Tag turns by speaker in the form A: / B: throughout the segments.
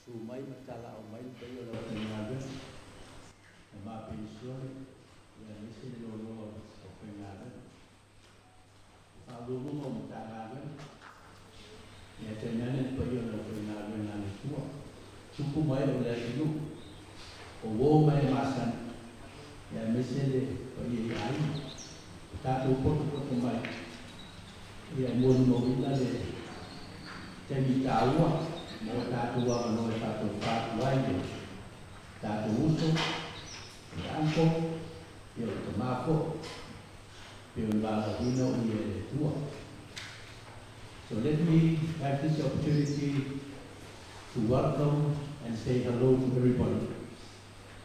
A: Su mai ma talaau mai le paia o le aufaigaluega ma penisione aemaise le loaloa o le aufaigaluega, Faauluuluga o Matagaluega, ia tainane le paia o le aufaigaluega a le Atua, tupu ma ee o le atunuu, o uo ma e masani, aemaise le paia i aiga ua tatou potopoto mai e molimauina le taimi taua mo tatou avanoa e faatofa atu ai le tatou uso, le uncle, o le tamā foi pei ona valaauina o ia e le Atua. So let me have this opportunity to welcome and say hello to everybody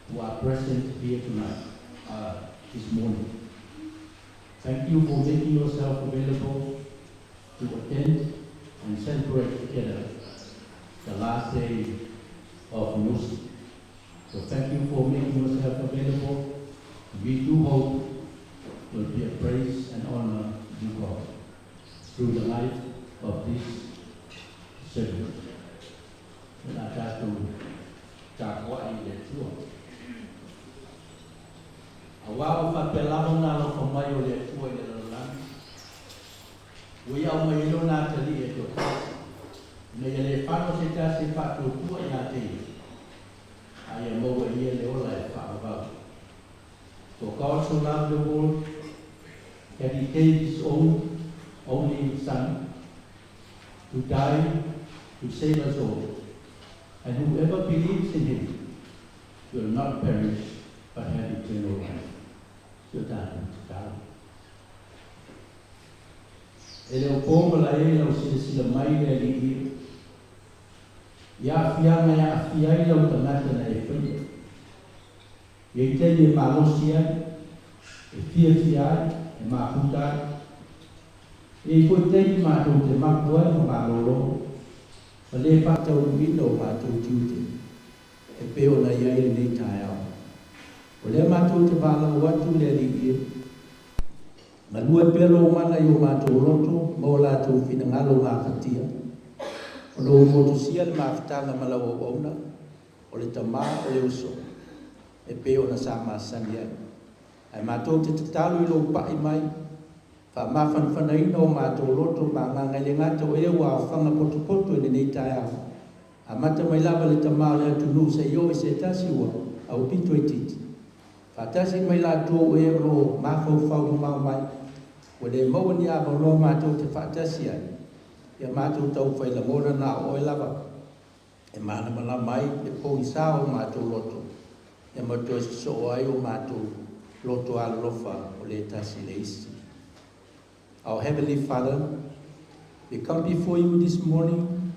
A: who are present here tonight, this morning. Thank you for making yourself available to attend and celebrate together the last day of Nusi. So thank you for making yourself available. We do hope will be a praise and honor to God through the life of this servant. Na tatou tapuai i le Atua. Auā ua faapea lava ona alofa mai o le Atua i le lalolagi, ua Ia aumai ai Lona Atalii e toatasi, ina ia le fano se tasi e faatuatua ia te Ia, a ia maua e ia le ola e faavavau. For God so loved the world that he gave his own only Son to die to save us all. And whoever believes in him will not perish but have eternal life. Si o tatou tatalo. E le o po malae i lau silasila mai le Alii e, i aafiaga e aafia ai lau tagata na e faia. E i ai taimi e malosi ai, e fiafia ai, e mafuta ai. E i ai foi taimi matou te mapu ai ma malolo ma le faataunuuina o matou tiute e pei ona i ai lenei taeao. O lea matou te valaau atu le Alii e galue pea lou mana i o matou loto ma o latou finagalo gafatia, ona ua motusia le mafutaga ma lau auauna, o le tamā o le uso, e pei ona sa masani ai. Ae matou te tatalo i lou pa'i mai, faamafanafanaina o matou loto ma agaga e le gata o ea ua aofaga potopoto i lenei taeao, amata mai lava i le tamā o le atunuu seia oo i se tasi ua aupito itiiti, faatasi ma i latou o e o lo o mafaufau mamao mai, ua le maua ni avanoa matou te faatasi ai, ia matou taufai lagona na o oe lava e malamalama ai le pogisa o matou loto, ia ma toe sosoo ai o matou loto alolofa o le tasi le isi. Our Heavenly Father, we come before you this morning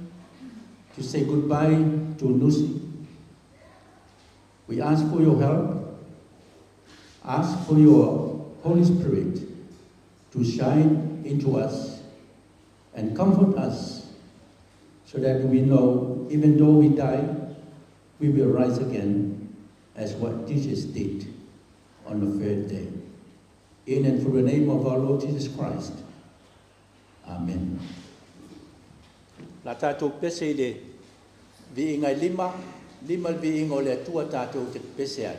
A: to say goodbye to Nusi. We ask for your help, ask for your Holy Spirit to shine into us and comfort us so that we know even though we die, we will rise again as what Jesus did on the third day. In and through the name of our Lord Jesus Christ. Amen. La tatou pese i le viiga e lima, lima le viiga o le Atua tatou te pese ai.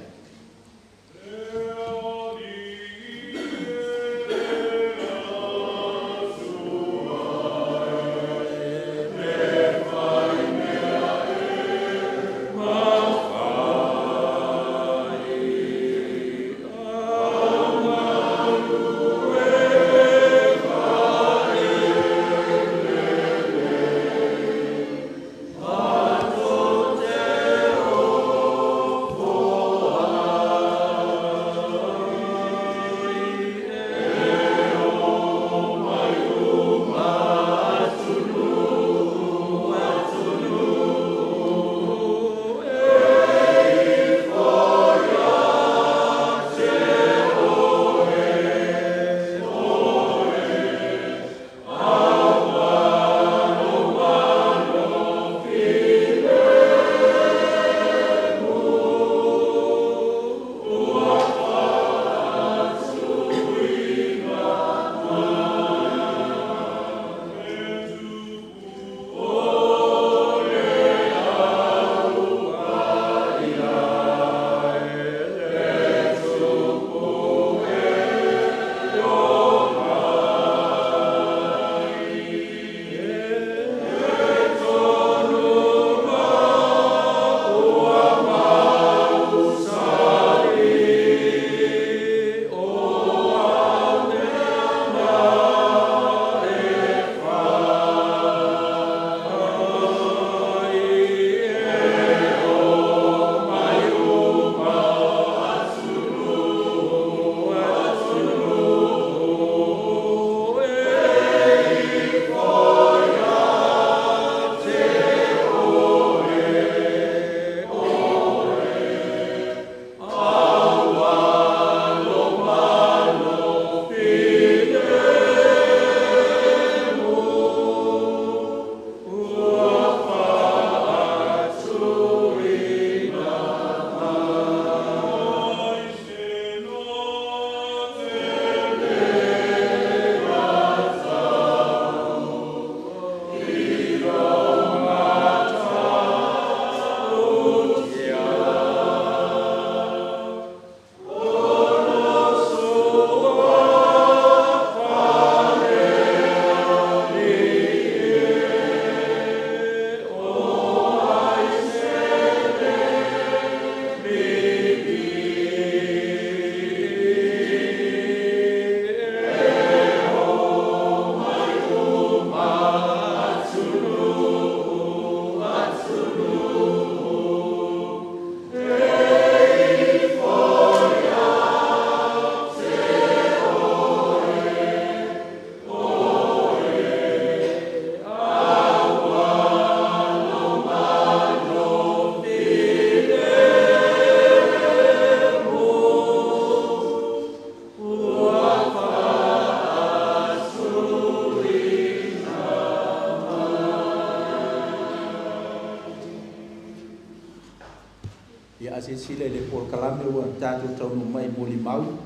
A: silasila i le polokalame ua tatou taunuu mai i molimau.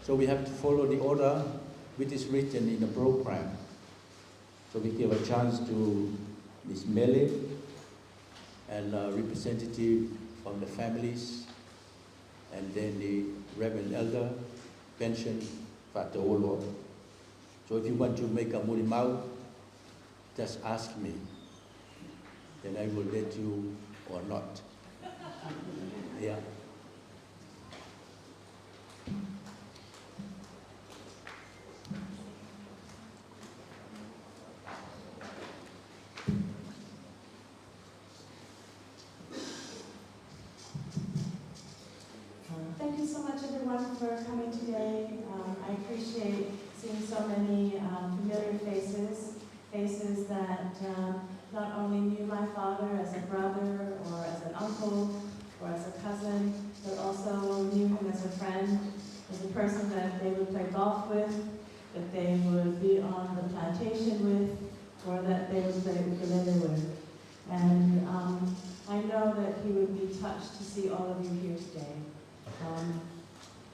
A: So we have to follow the order which is written in the program. So we give a chance to Ms. Mele and a representative from the families, and then the Reverend Elder Pension Fataolo. So if you want to make a molimau, just ask me. Then I will let you or not. Yeah.
B: Thank you so much, everyone, for coming today. I appreciate seeing so many familiar faces, faces that not only knew my father as a brother or as an uncle or as a cousin, but also knew him as a friend, as a person that they would play golf with, that they would be on the plantation with, or that they would play ukulele with. And I know that he would be touched to see all of you here today.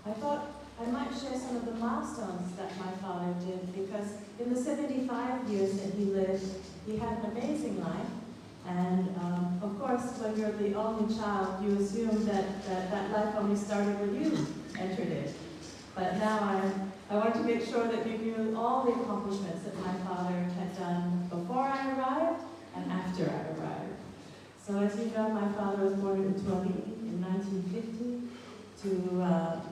B: I thought I might share some of the milestones that my father did, because in the 75 years that he lived, he had an amazing life. And of course, when you're the only child, you assume that life only started when you entered it. But now I wanted to make sure that you knew all the accomplishments that my father had done before I arrived and after I arrived. So as you know, my father was born in Utualii in 1950 to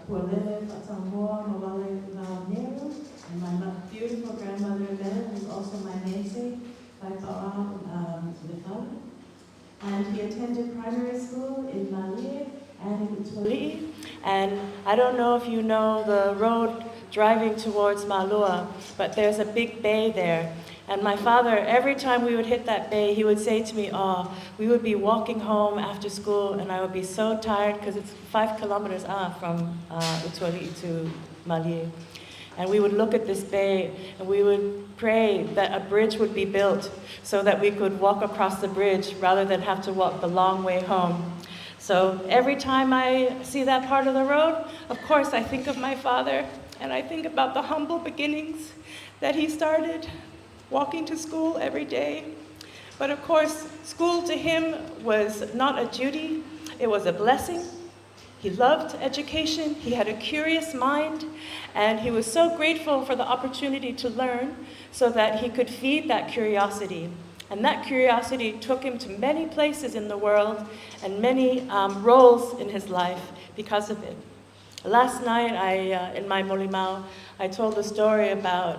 B: Pualele Fatamoa Mawale Nero, and my beautiful grandmother Mele, who's also my namesake, Vaipa'a Lefala. And he attended primary school in Malie and in Utualii. And I don't know if you know the road driving towards Malua, but there's a big bay there. And my father, every time we would hit that bay, he would say to me, oh, we would be walking home after school and I would be so tired because it's 5 kilometers from Utualii to Malie. And we would look at this bay and we would pray that a bridge would be built so that we could walk across the bridge rather than have to walk the long way home. So every time I see that part of the road, of course I think of my father and I think about the humble beginnings that he started, walking to school every day. But of course, school to him was not a duty, it was a blessing. He loved education, he had a curious mind, and he was so grateful for the opportunity to learn so that he could feed that curiosity. And that curiosity took him to many places in the world and many roles in his life because of it. Last night, in my molimau, I told the story about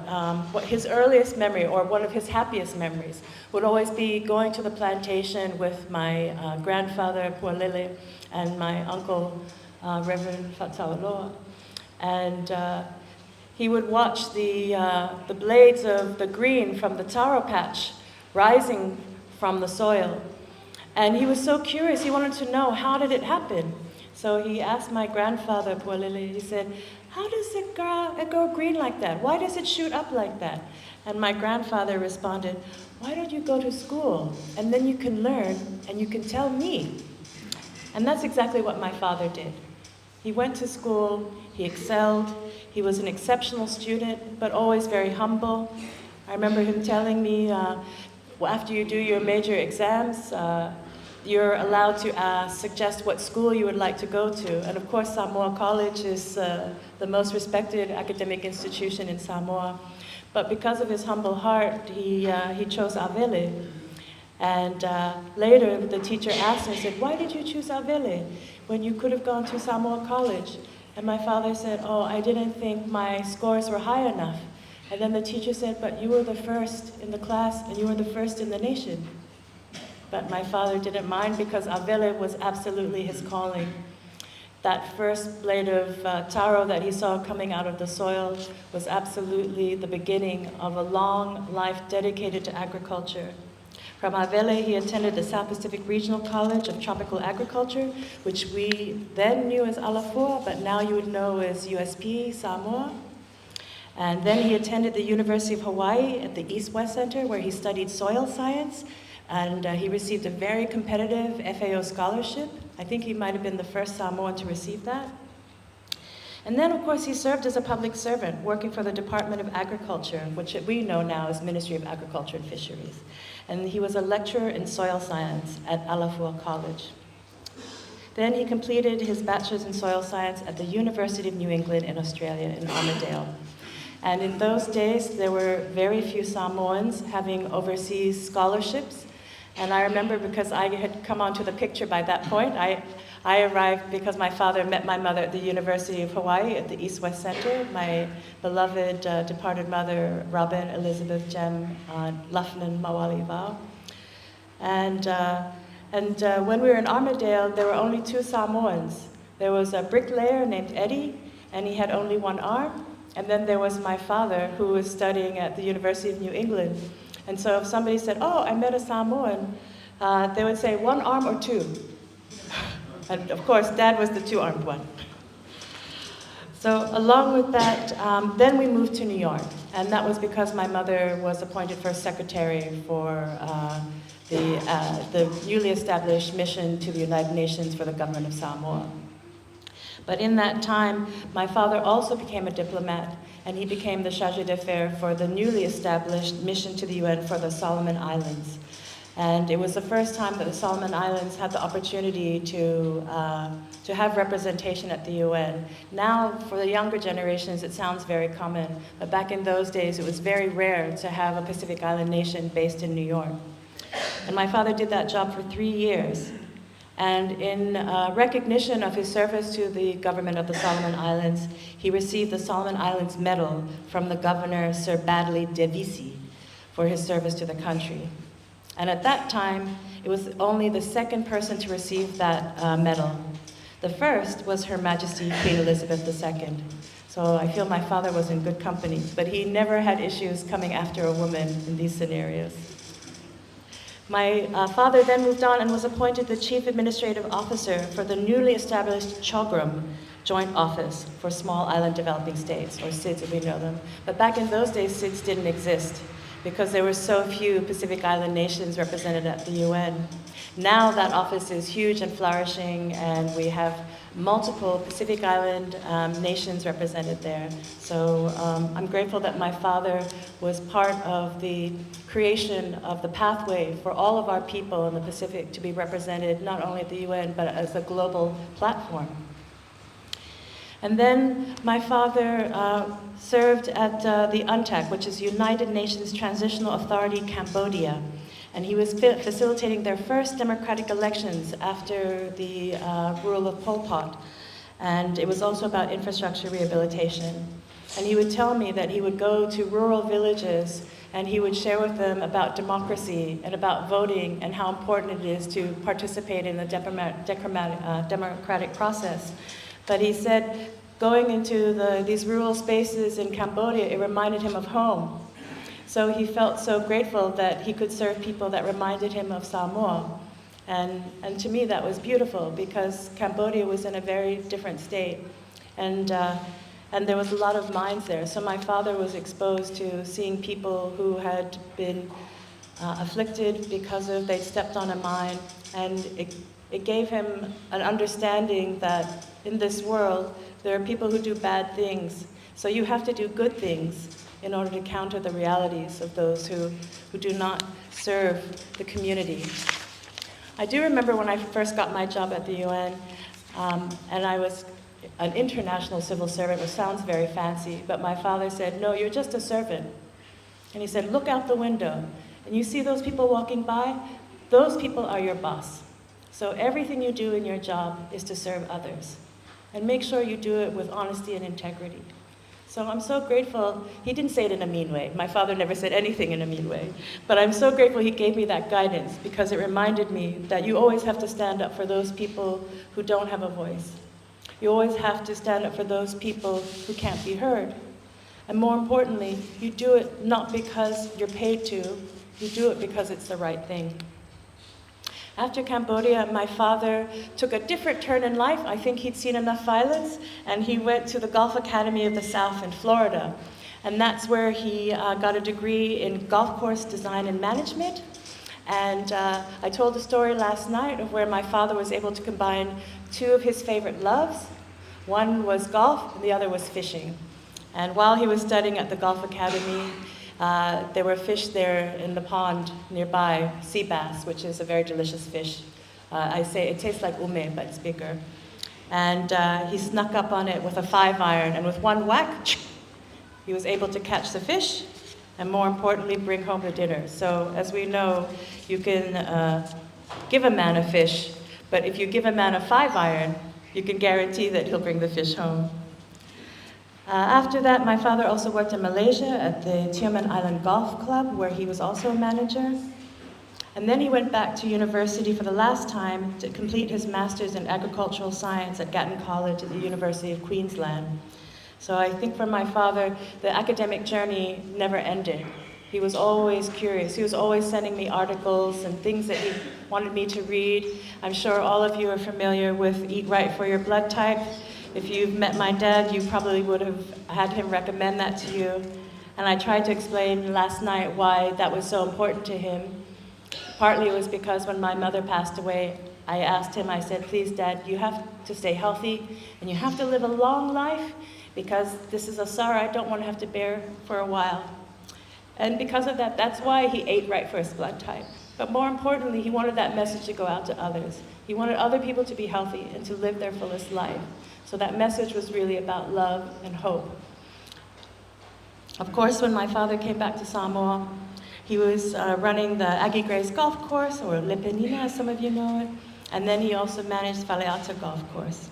B: what his earliest memory, or one of his happiest memories, would always be going to the plantation with my grandfather, Pualele, and my uncle, Reverend Fataoloa. And he would watch the blades of the green from the taro patch rising from the soil. And he was so curious, he wanted to know, how did it happen? So he asked my grandfather, Pualele, he said, how does it grow green like that? Why does it shoot up like that? And my grandfather responded, why don't you go to school? And then you can learn and you can tell me. And that's exactly what my father did. He went to school, he excelled, he was an exceptional student, but always very humble. I remember him telling me, after you do your major exams, you're allowed to suggest what school you would like to go to. And of course, Samoa College is the most respected academic institution in Samoa. But because of his humble heart, he chose Avele. And later, the teacher asked him, he said, why did you choose Avele when you could have gone to Samoa College? And my father said, oh, I didn't think my scores were high enough. And then the teacher said, but you were the first in the class and you were the first in the nation. But my father didn't mind because Avele was absolutely his calling. That first blade of taro that he saw coming out of the soil was absolutely the beginning of a long life dedicated to agriculture. From Avele, he attended the South Pacific Regional College of Tropical Agriculture, which we then knew as Alafua, but now you would know as USP Samoa. And then he attended the University of Hawaii at the East-West Center, where he studied soil science, and he received a very competitive FAO scholarship. I think he might have been the first Samoan to receive that. And then, of course, he served as a public servant, working for the Department of Agriculture, which we know now as Ministry of Agriculture and Fisheries. And he was a lecturer in soil science at Alafua College. Then he completed his bachelor's in soil science at the University of New England in Australia, in Armidale. And in those days, there were very few Samoans having overseas scholarships. And I remember because I had come onto the picture by that point, I arrived because my father met my mother at the University of Hawaii at the East West Center, my beloved departed mother, Robin Elizabeth Jem Luffman Mawali. And when we were in Armidale, there were only two Samoans. There was a bricklayer named Eddie, and he had only one arm. And then there was my father, who was studying at the University of New England. And so if somebody said, "Oh, I met a Samoan," they would say, "One arm or two?" And of course, Dad was the two-armed one. So along with that, then we moved to New York. And that was because my mother was appointed first secretary for the newly established mission to the United Nations for the government of Samoa. But in that time, my father also became a diplomat, and he became the chargé d'affaires for the newly established mission to the UN for the Solomon Islands. And it was the first time that the Solomon Islands had the opportunity to have representation at the UN. Now, for the younger generations, it sounds very common, but back in those days, it was very rare to have a Pacific Island nation based in New York. And my father did that job for 3 years. And in recognition of his service to the government of the Solomon Islands, he received the Solomon Islands Medal from the governor, Sir Badley Devisi, for his service to the country. And at that time, it was only the second person to receive that medal. The first was Her Majesty Queen Elizabeth II. So I feel my father was in good company, but he never had issues coming after a woman in these scenarios. My father then moved on and was appointed the Chief Administrative Officer for the newly established CHOGM Joint Office for Small Island Developing States, or SIDS as we know them. But back in those days, SIDS didn't exist because there were so few Pacific Island nations represented at the UN. Now that office is huge and flourishing, and we have multiple Pacific Island nations represented there. So I'm grateful that my father was part of the creation of the pathway for all of our people in the Pacific to be represented not only at the UN but as a global platform. And then my father served at the UNTAC, which is United Nations Transitional Authority Cambodia. And he was facilitating their first democratic elections after the rule of Pol Pot. And it was also about infrastructure rehabilitation. And he would tell me that he would go to rural villages and he would share with them about democracy and about voting and how important it is to participate in the democratic process. But he said going into these rural spaces in Cambodia, it reminded him of home. So he felt so grateful that he could serve people that reminded him of Samoa. And to me, that was beautiful because Cambodia was in a very different state. And there was a lot of mines there. So my father was exposed to seeing people who had been afflicted because of they'd stepped on a mine. And it gave him an understanding that in this world, there are people who do bad things. So you have to do good things in order to counter the realities of those who do not serve the community. I do remember when I first got my job at the UN, and I was an international civil servant, which sounds very fancy, but my father said, "No, you're just a servant." And he said, "Look out the window, and you see those people walking by? Those people are your boss. So everything you do in your job is to serve others. And make sure you do it with honesty and integrity." So I'm so grateful. He didn't say it in a mean way. My father never said anything in a mean way. But I'm so grateful he gave me that guidance because it reminded me that you always have to stand up for those people who don't have a voice. You always have to stand up for those people who can't be heard. And more importantly, you do it not because you're paid to, you do it because it's the right thing. After Cambodia, my father took a different turn in life. I think he'd seen enough violence, and he went to the Golf Academy of the South in Florida. And that's where he got a degree in golf course design and management. And I told the story last night of where my father was able to combine two of his favorite loves. One was golf, and the other was fishing. And while he was studying at the Golf Academy, there were fish there in the pond nearby, sea bass, which is a very delicious fish. I say it tastes like ume, but it's bigger. And he snuck up on it with a 5-iron, and with one whack, he was able to catch the fish, and more importantly, bring home the dinner. So as we know, you can give a man a fish, but if you give a man a 5-iron, you can guarantee that he'll bring the fish home. After that, my father also worked in Malaysia at the Tioman Island Golf Club, where he was also a manager. And then he went back to university for the last time to complete his master's in agricultural science at Gatton College at the University of Queensland. So I think for my father, the academic journey never ended. He was always curious. He was always sending me articles and things that he wanted me to read. I'm sure all of you are familiar with Eat Right for Your Blood Type. If you've met my dad, you probably would have had him recommend that to you. And I tried to explain last night why that was so important to him. Partly it was because when my mother passed away, I asked him, I said, please, Dad, you have to stay healthy and you have to live a long life because this is a sorrow I don't want to have to bear for a while. And because of that, that's why he ate right for his blood type. But more importantly, he wanted that message to go out to others. He wanted other people to be healthy and to live their fullest life. So that message was really about love and hope. Of course, when my father came back to Samoa, he was running the Aggie Grace Golf Course, or Le Penina, as some of you know it. And then he also managed Faleata Golf Course.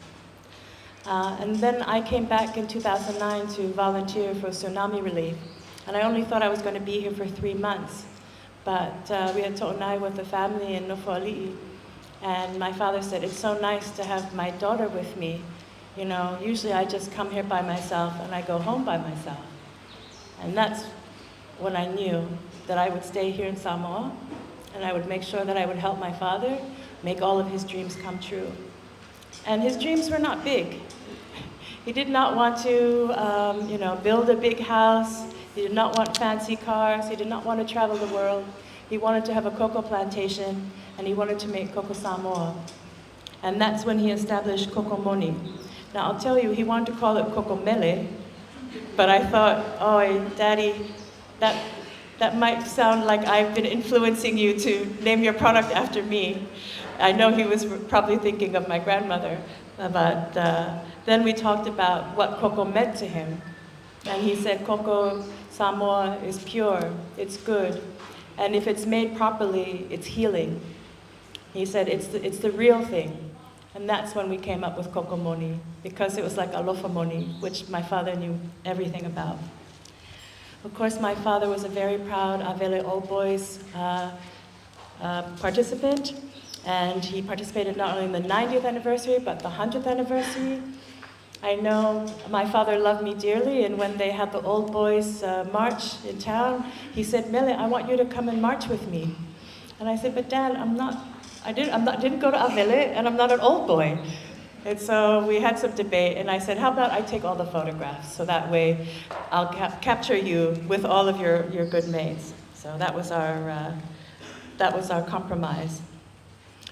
B: And then I came back in 2009 to volunteer for tsunami relief. And I only thought I was going to be here for 3 months. But we had to'onai with the family in Nofoali'i. And my father said, it's so nice to have my daughter with me. You know, usually I just come here by myself and I go home by myself. And that's when I knew that I would stay here in Samoa and I would make sure that I would help my father make all of his dreams come true. And his dreams were not big. He did not want to, build a big house. He did not want fancy cars. He did not want to travel the world. He wanted to have a cocoa plantation, and he wanted to make Cocoa Samoa. And that's when he established Koko Moni. Now, I'll tell you, he wanted to call it Kokomele, but I thought, oh, Daddy, that might sound like I've been influencing you to name your product after me. I know he was probably thinking of my grandmother, but then we talked about what cocoa meant to him. And he said Cocoa Samoa is pure, it's good, and if it's made properly, it's healing. He said it's the real thing. And that's when we came up with Koko Moni, because it was like alofa moni, which my father knew everything about. Of course, my father was a very proud Avele Old Boys participant, and he participated not only in the 90th anniversary, but the 100th anniversary. I know my father loved me dearly, and when they had the Old Boys march in town, he said, Mele, I want you to come and march with me. And I said, but Dad, I didn't go to Avele, and I'm not an old boy. And so we had some debate, and I said, how about I take all the photographs, so that way I'll capture you with all of your good mates. So that was our compromise.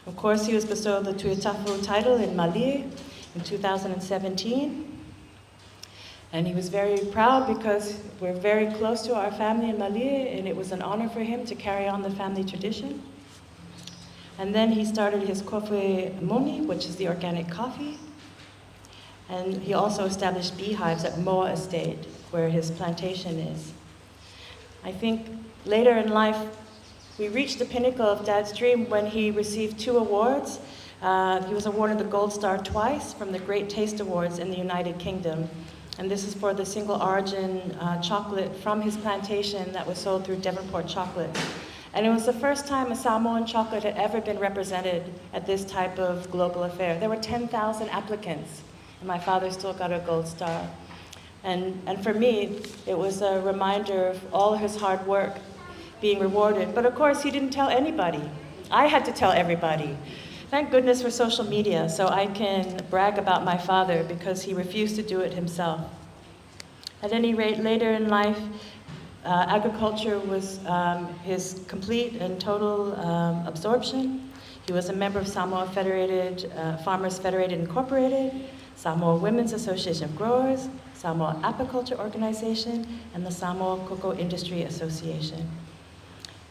B: Of course, he was bestowed the Tuitafu title in Mali in 2017. And he was very proud because we're very close to our family in Mali, and it was an honor for him to carry on the family tradition. And then he started his Kofe Moni, which is the organic coffee. And he also established beehives at Moa Estate, where his plantation is. I think later in life, we reached the pinnacle of Dad's dream when he received 2 awards. He was awarded the Gold Star twice from the Great Taste Awards in the United Kingdom. And this is for the single origin chocolate from his plantation that was sold through Devonport Chocolates. And it was the first time a Samoan chocolate had ever been represented at this type of global affair. There were 10,000 applicants, and my father still got a gold star. And for me, it was a reminder of all his hard work being rewarded. But of course, he didn't tell anybody. I had to tell everybody. Thank goodness for social media, so I can brag about my father because he refused to do it himself. At any rate, later in life, Agriculture was his complete and total absorption. He was a member of Samoa Federated Farmers Federated Incorporated, Samoa Women's Association of Growers, Samoa Apiculture Organization, and the Samoa Cocoa Industry Association.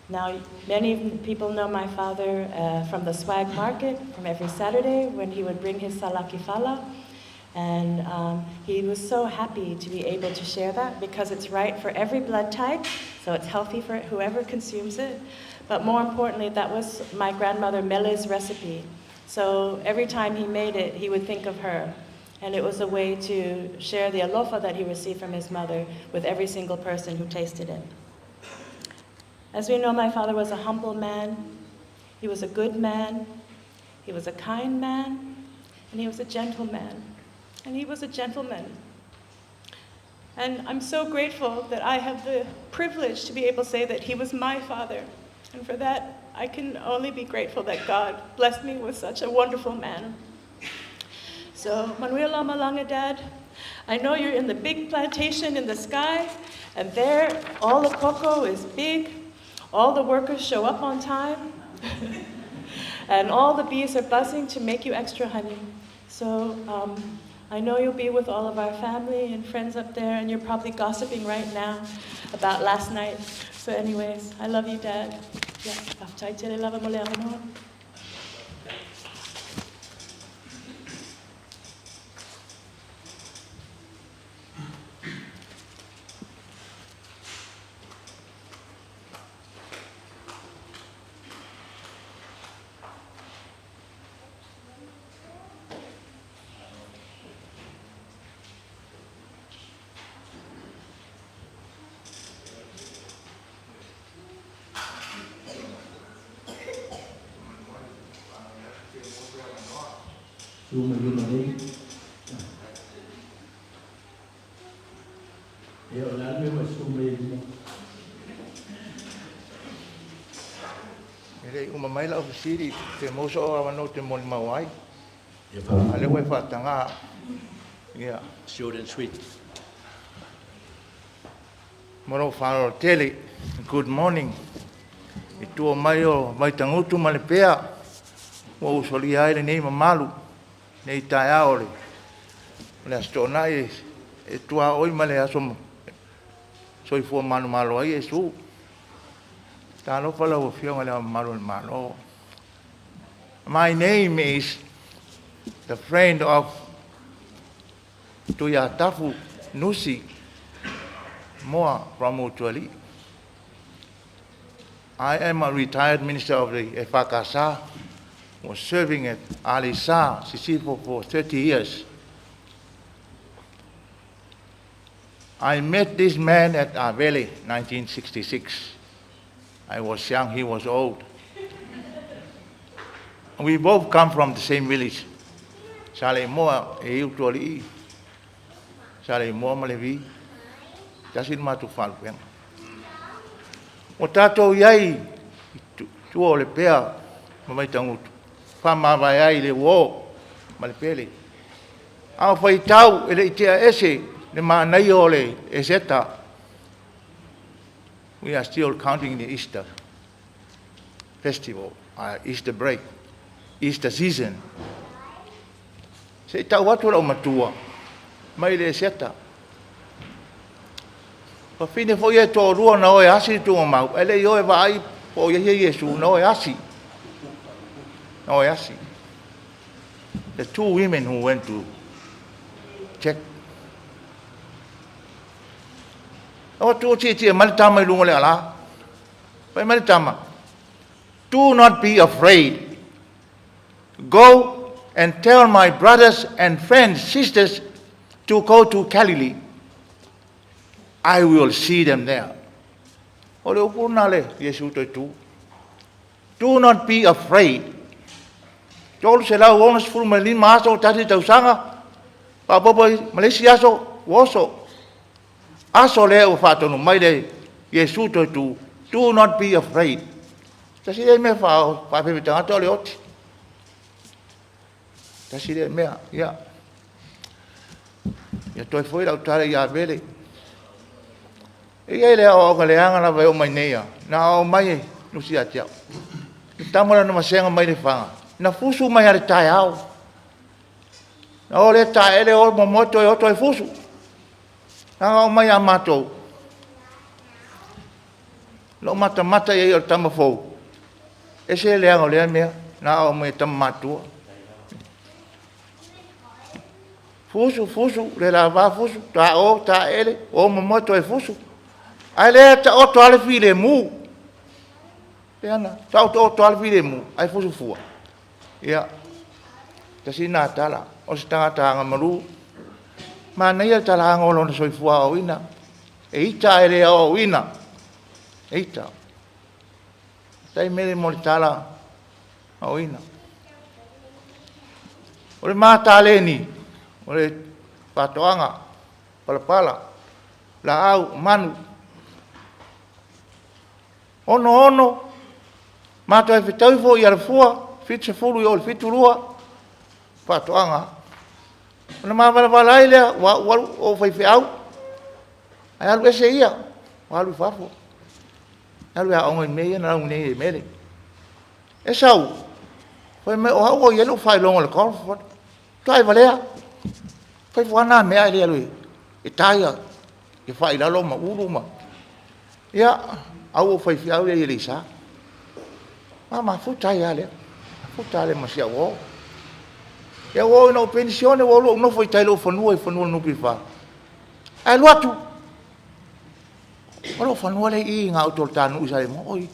B: Now, many people know my father from the swag market, from every Saturday when he would bring his salaki fala. And he was so happy to be able to share that because it's right for every blood type, so it's healthy for whoever consumes it. But more importantly, that was my grandmother Mele's recipe. So every time he made it, he would think of her. And it was a way to share the alofa that he received from his mother with every single person who tasted it. As we know, my father was a humble man. He was a good man. He was a kind man. And he was a gentleman. And he was a gentleman. And I'm so grateful that I have the privilege to be able to say that he was my father. And for that, I can only be grateful that God blessed me with such a wonderful man. So, Manuia lau malaga, Dad, I know you're in the big plantation in the sky, and there all the cocoa is big, all the workers show up on time, and all the bees are buzzing to make you extra honey. So I know you'll be with all of our family and friends up there, and you're probably gossiping right now about last night. So anyways, I love you, Dad. Yeah, faafetai tele lava mo le avanoa.
A: Su ma lima nei. Ia, o le a le mea ua e susu mai ai i luma?
C: E le i uma mai lau fesili, pe maua sou avanoa ou te molimau ai. A o lea ua e faataga. Ia.
A: Short and sweet.
C: Ma lou faaaloalo tele. Good morning. I tua mai o Vaitagutu ma Lepea ua usolia ai lenei mamalu, lenei taeao o le Aso Toonai e tuaoi ma le aso soifua manumalo ai Iesu. Talofa lau Afioga i Le Ao Mamalu o le Malo. My name is the friend of Tuiatafu Nusi Moa from Utuali. I am a retired minister of the EFKS, was serving at Alisa, Sisifo for 30 years. I met this man at Avele, 1966. I was young, he was old. We both come from the same village. Saleimoa e Utuali'i, Saleimoa ma Levi, tasi le matou faalupega. Ua tatou i ai i tua o Lepea ma Vaitagutu, faamavae ai i le uo ma le pele. A o faitau e le i tea ese le manaia o le Eseta. We are still counting the Easter festival, Easter break, Easter season. Se i tau atu lau matua mai le Eseta. Fafine foi e toalua na o e asi le tuugamau, ae le i o e vaai po o i ai Iesu, na o e asi. Na o e asi. The two women who went to check. O atu o tietie mai le tama i luga o le ala. Fai mai le tama, Do not be afraid. Go and tell my brothers and friends, sisters, to go to Galilee. I will see them there. O le upu lena a le Iesu toe tu. Do not be afraid. 365 aso, tasi tausaga, faaopoopo ma le isi aso, ua oso. Aso lea ua faatonu mai le Iesu toe tu, do not be afraid. Tasi lea mea faafefe tagata o le oti. Tasi lea mea, ia. Ia toe foi lau tala ia Vele. E i ai le aoaoga leaga lava e oo mai nei lava, na aoao mai e tusi ia te au. Le tama lea na vasega mai Lefaga, na fusu mai lava i le taeao. Na o lea taele o momoe toe o toe fusu. Na aoao mai ia matou, na ou matamata i ai o le tama fou, e ese le leaga o lea mea. Na aoao mai e tama matutua. Fusu, fusu, le lavava fusu, ta o taele, o momoe toe fusu. Ae lea e taoto lava le filemu. Lea na taotooto lava le filemu ae fusu fua. Ia, tasi lena tala. O se tagata agamalu, manaia le talaga o lona soifua aoaoina. E ita ae le aoaoina, e ita. Faafetai Mele mo le tala aoaoina. O le ma taleni, o le faatoaga, palapala laau, o manu. 66, ma toe fetau foi i Alafua, 70 i o i le 72, faatoaga lava. Ona ma valavala ai lea, o au o le faifeau, ae alu ese ia, ua alu i fafo, alu e aoga i mea ia na lau nei e Mele. E sau, fai mai o au ua i ai lou faailoga o le golf, matua e valea. Fai foi lava na mea ae le alu e ta ia fai i lalo ma ulu ma... Ia, au o faifeau i Aleisa. Ma mafuta ai lava lea, mafuta ai lea ma si au uo. Ia ua oo ina ou penisione ua ou alu ou nofo i tai i lou fanua i fanua o le NPF, ae alu atu, o lou fanua lea e i i gauta o le ta nuu i Saleimoa. Oi,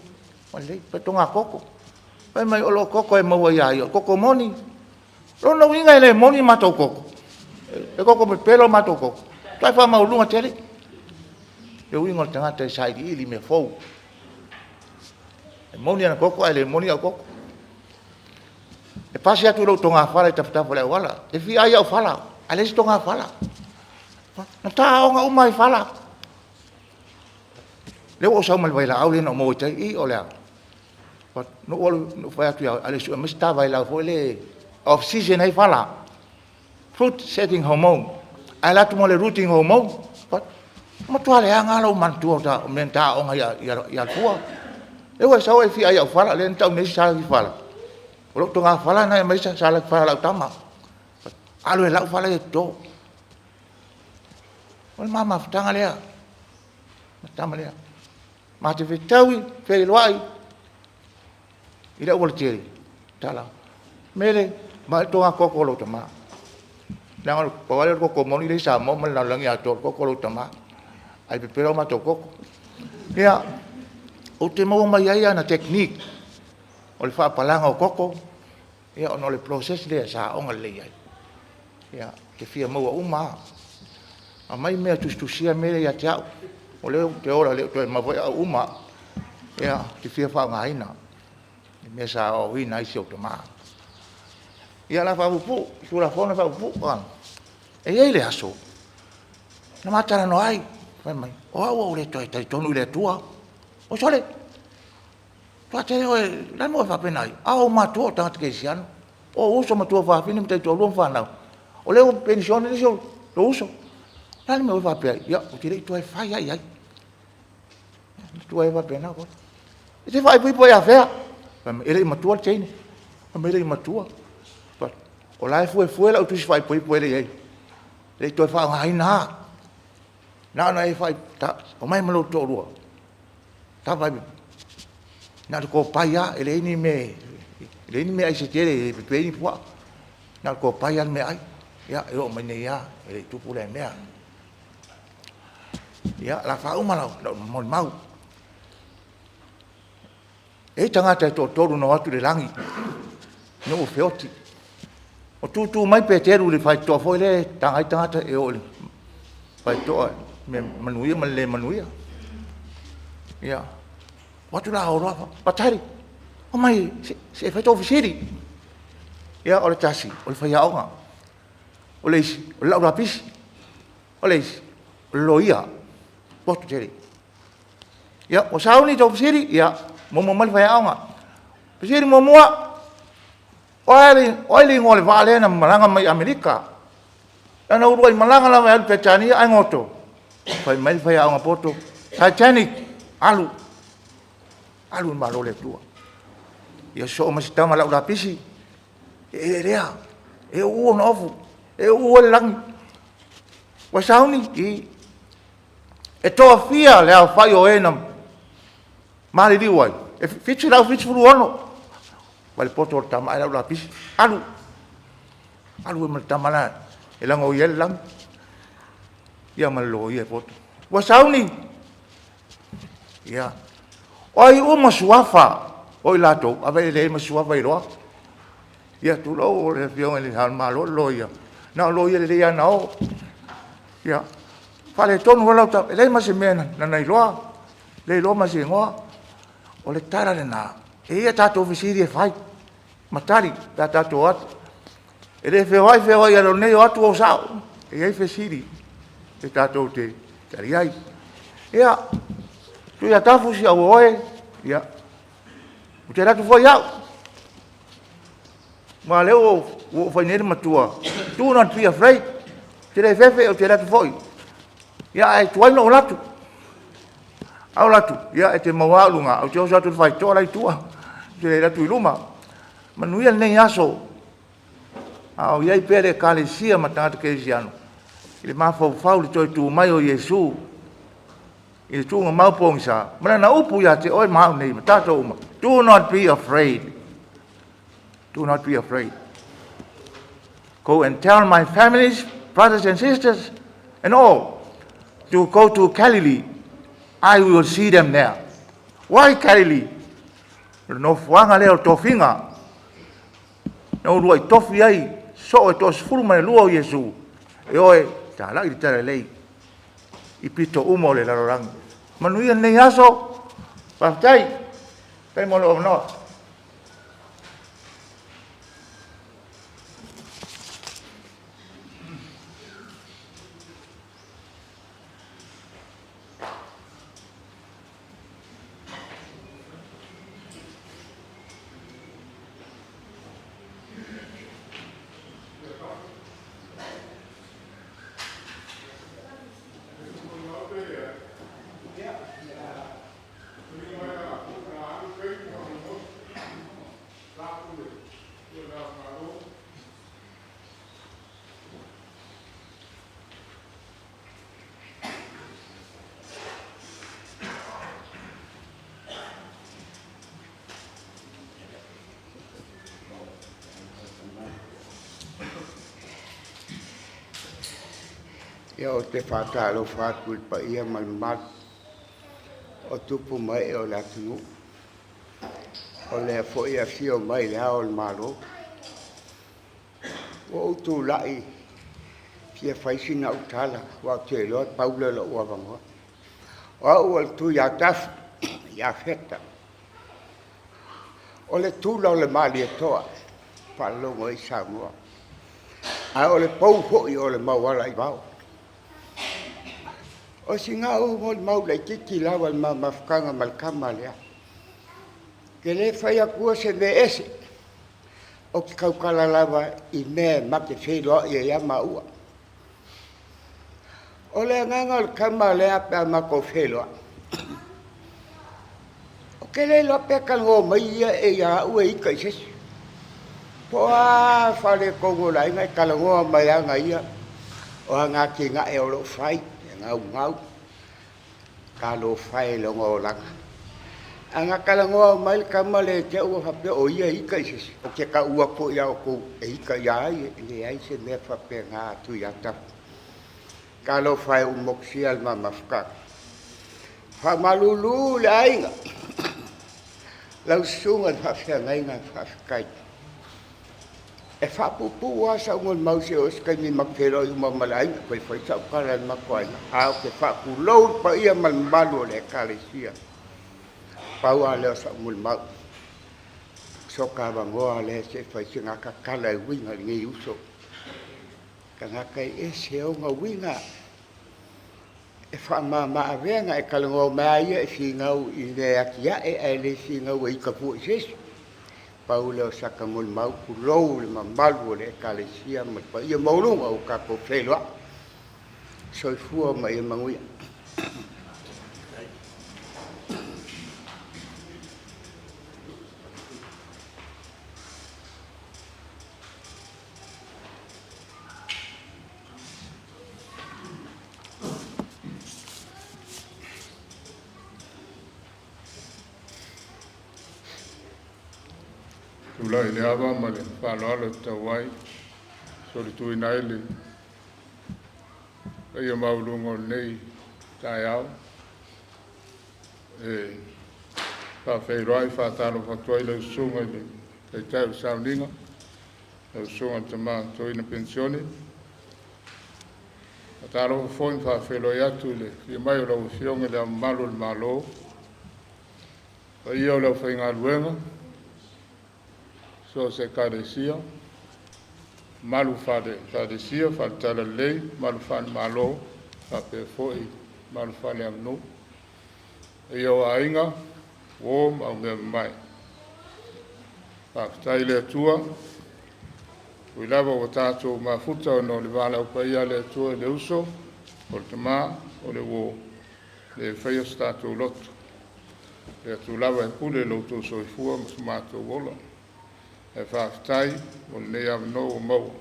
C: ua lelei, fai atu toga koko. Fai mai o lou koko e maua ia ia, o le koko moni. O lona uiga e le moni matou koko? E koko pepelo matou koko? Matua faamaualuluga tele le uiga o le tagata e sailiili mea fou. E moni ana koko ae le moni au koko. E pasi atu i lou togafala i tafatafa o le auala, e fia ai au fala, ae leai se togafala. Na ta aoga uma lava i fala. Lea ua ou sau ma le vailaau lea na ou maua i tai. Ii, o le a? Na ou alu ou fai atu ia oe, alu e sue mai se ta vailaau foi lea e off season ai fala. Fruit setting hormone. Ae alu atu ma le rooting hormone. Ua matua leaga lava lou manatua o mea na ta aoga i Alafua. Lea ua e sau e fia ai i au fala, lea na tau nei salaki fala. O lou togafala lena e aumai ai salaki fala a lau tama. Alu e lau fala ia e toto. O le ma mafutaga lea ma le tama lea. Ma te fetaui feiloai i le aualatele, tala, Mele, vaai le toga koko a lou tama. Leaga pau lava lea o le koko moni lea e i Samoa ma le lalolagi atoa, o le koko a lou tama. Ai pepelo matou koko. Ia, ou te maua mai ai ana technique o le faapalaga o koko, ia ona o le process lea sa aoga lelei ai. Ia, ou te fia maua uma lava. Aumai mea tusitusia mea ia ia te au, o lea ou te ola e le o toe maua foi au uma lava. Ia, ou te fia faaaogaina le mea sa aoaoina ai si ou tama. Ia o le a faapuupuu, Tulafono e faapuupuu. E i ai le aso na ma talanoa ai, fai mai, o au ua ou le toe talitonu i le Atua. Oi sole, matua tele oe, o le a le mea ua e faapena ai? A o ou matua o tagata kerisiano, o ou uso ma tuafafine ma taitoalua ma fanau, o lea ua penisione le isi o lou uso. O le a le mea ua e faapea ai? Ia, ou te le i toe fai lava i ai. Tuu ai faapena. E te faaipoipo ia fea? Fai mai, e le i matua le teine. Fai mai e le i matua. O la e fuefue lau tusi faaipoipo e le i i ai. E le i toe faaaogaina lava. Na ona e fai, omai ma lou toalua, na o le kopai lava, e leai ni mea, e leai ni meaai se tele, e le pepē ni puaa. Na o le kopai lava le meaai. Ia, e oo mai nei lava e le i tupu lea mea. Ia, o le a faauma lau molimau. E i ai tagata e toatolu na o atu i le lagi ina ua feoti. O tutu mai Peteru i le faitotoa foi lea e taga ai tagata e o i le faitotoa i mea manuia ma le le manuia. Ia, o atu la o loa, Patele, omai se i fai tou fesili. Ia, o le tasi, o le faiaoga, o le isi, o le lau lapisi, o le isi, o le loia, poto tele. Ia, ua sauni tou fesili? Ia, muamua mai le faiaoga. Fesili muamua, o ai le igoa o le vaa lea na malaga mai Amerika? Lana uluai malaga lava e alu i Peretania ae goto. Fai mai le faiaoga poto, Titanic, alu, alu le Malo o le Atua. Ia sosoo ma se tama lau lapisi, e elelea, e uu ona ofu, e uu ai le lagi. Ua sauni? I. E toafia le aofai o e na maliliu ai? E 776. Vaai le poto o le tama ae lau lapisi, alu, alu ai ma le tama la e lagoia ai le lagi. Ia ma le loia e poto. Ua sauni? Ia. O ai uma suafa o i latou? Ave e leai ma suafa iloa. Ia tulou o le afioga i le Ao o le Malo le loia, na o loia lelei lava na o. Ia, faaletonu loa lau tama, e leai ma se mea na na iloa, le iloa ma se igoa. O le tala lena, e i ai a tatou fesili e fai ma tali pe a tatou o atu. E le feoai feoai alu nei o atu o sao. E i ai fesili e tatou te tali ai. Ia, Tuiatafu si au oe, ia, ou te alu atu foi au, ma o lea ua ou fai nei le matua, do not be afraid, ou te le fefe ou te alu atu foi. Ia ae tuai ona ou alu atu. A ou alu atu, ia e te maua au i luga, ou te oso atu i le faitotoa la e i tua, ou te le alu atu i luma. Manuia lenei aso, a o i ai pea le Ekalesia ma tagata kerisiano i le mafaufau i le toe tu mai o Iesu i le tuugamau pogisa ma lana upu ia te oe ma au nei ma tatou uma, do not be afraid. Do not be afraid. Go and tell my families, brothers and sisters, and all to go to Galilee. I will see them there. Why Galilee? O le nofoaga lea o tofiga. Na uluai tofi ai soo e toasefulu ma le lua o Iesu e o e talai le talalelei i pito uma o le lalolagi. Manuia lenei aso. Faafetai. Faafetai mo lou avanoa.
D: Ia, ou te faatalofa atu i le paia ma le mamalu o tupu ma ee o le atunuu, o lea foi e afio mai i le Ao o le Malo. Ua ou tulai fia fai sina au tala, aua ou te iloa e pau lea o lou avanoa. O au o le Tuiatafu Iafeta. O le tula o le Malietoa, faalogo ai Samoa. A o le pou foi o le Mauala i Vao. O sina au molimau laitiiti lava i le ma mafutaga ma le tama lea. Ou te le fai atua se mea ese, ou te tautala lava i mea ma te feiloai ai lava maua. O le agaga o le tama lea pe a matou feiloai, ou te le iloa pe talanoa mai ia ia au e ita i se isi. Po o a faaletonu o le aiga e talanoa mai lava ia, o ana atinae o lo o fai, e gaugau, talofa e i lona olaga. Ae na talanoa mai le tama lea ia te au faapea o ia e ita i se isi, ou te tau atu foi ia outou e ita ia ai, e leai se mea faapena a Tuiatafu. Talofa e ua motusia le ma mafutaga. Faamalulu le aiga, lau susuga i le faafeagaiga, faafetai. E faapuupuu lava sau molimau se oo i se taimi matou te feiloai uma ai ma le aiga, toe fai sau tala i le matou aiga. Ae ou te faatulou le paia ma le mamalu o le Ekalesia. Pau lava lea o sau molimau. O soka avanoa lea se i fai se gata tala e uiga i lenei uso. Tagata e ese ona uiga. E faamama-avega, e talanoa mai lava ia e finau i mea e atiae ae le finau e ita fua i se isi. Pau lea o sata molimau, tulou le mamalu o le Ekalesia ma le paia maualuga ua tatou feiloai. Soifua ma ia manuia.
E: Tulai i le ava ma le faaaloalo e tatau ai, solituina ai le paia maualuga o lenei taeao. E faafeiloai faatalofa atu ai lau Susuga i le Taitai o le Sauniga, lau Susuga i le Tama Toeaina Penisione. Faatalofa foi ma faafeiloai atu i le afio mai o lau Afioga i Le Ao Mamalu o le Malo, paia o le aufaigaluega, so o se Ekalesia, mamalu faale-Ekalesia, faale-Talalelei, mamalu faale-Malo faapea foi mamalu faaleaganuu. Paia o aiga, uo ma aumeamamae. Faafetai i le Atua, ui lava ua tatou mafuta ona o le valaau paia a le Atua i le uso, o le tama, o le uo, e le faia so tatou loto. O le Atua lava e pule i lo outou soifua ma so matou ola. Ae faafetai mo lenei avanoa ua maua.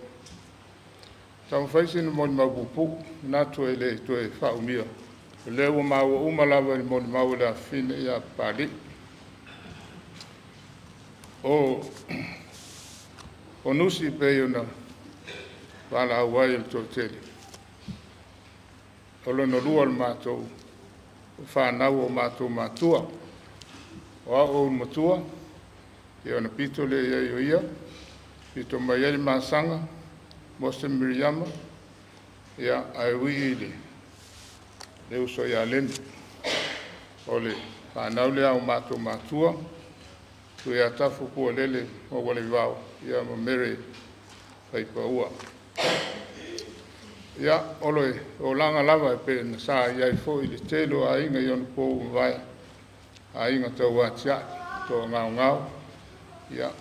E: Taumafai sina molimau puupuu, manatu e le toe faaumia, o lea ua maua uma lava i le molimau a le afafine ia Papalii. O nusi pei ona valaau ai e le toatele, o lona lua o le matou fanau o matou matua. O au o le matua, ia ona pito lea i ai o ia, pito mai ai le masaga, Mose ma Miriama, ia ae ui i le uso ia Leni. O le fanau lea a o matou matua, Tuiatafu Pualele Maualeivao, ia ma Mary Faipaua. Ia, o le olaga lava e pei ona sa i ai foi le tele o aiga i ona po ua mavae, aiga tauatiae, toagaogao. Ia,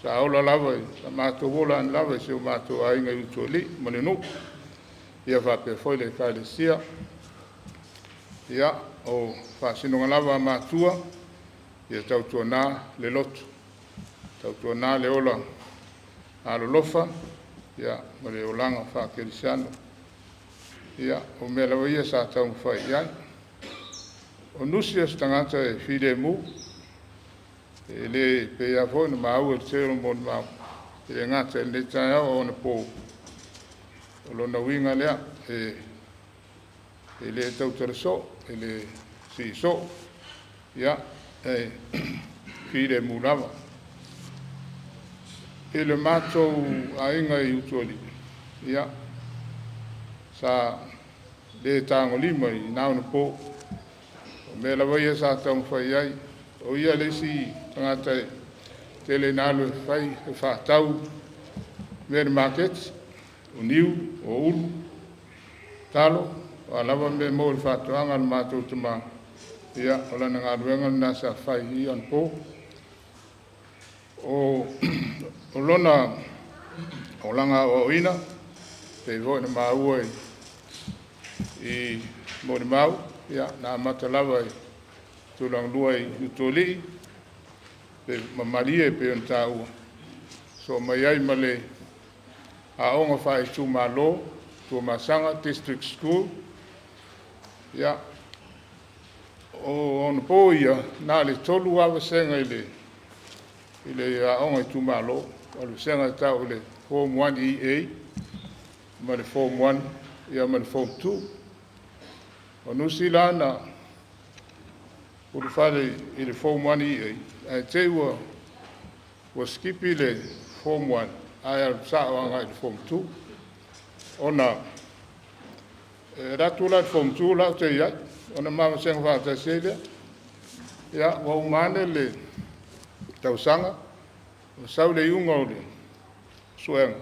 E: sa ola lava, sa matou ola lava i si o matou aiga i Utualii ma le nuu, ia faapea foi le Ekalesia. Ia, o faasinoga lava a matua, ia tautuana le loto, tautuana le ola alolofa, ia ma le olaga faakerisiano. Ia, o mea lava ia sa taumafai i ai. O nusi o se tagata e filemu, e le pei lava foi ona maua i le tele o molimau, e le gata i lenei taeao a o anapo. O lona uiga lea, e le tautala soo, e le sii soo, ia, e filemu lava. I le matou aiga i Utualii, ia, sa le tagolima i na ona po. O mea lava ia sa taumafai ai, o ia le isi tagata e tele ina alu e fai, e faatau mea i le maketi, o niu, o ulu, talo, o a lava mea e maua i le faatoaga a le matou tama, ia, o lana galuega lena sa fai i ona po. O lona olaga aoaoina, pei foi ona maua i molimau, ia, na amata lava i Tulagalua i Utualii ma Malie pei ona taua, sosoo mai ai ma le aoga faaitumalo, Tuamasaga District School. Ia, o ona po ia, na o le tolu lava vasega i le aoga itumalo. O le vasega e tau o le Form 1 EA ma le Form 1, ia ma le Form 2. O nusi la na ulufale i le Form 1 EA, ae te i ua sikipi le Form 1 ae alu sao agai i le Form 2. Ona e alu atu la i le Form 2 o la ou te i ai, ona ma vasega faatasi ai lea. Ia, ua uma ane le tausaga, ua sau le iuga o le suega,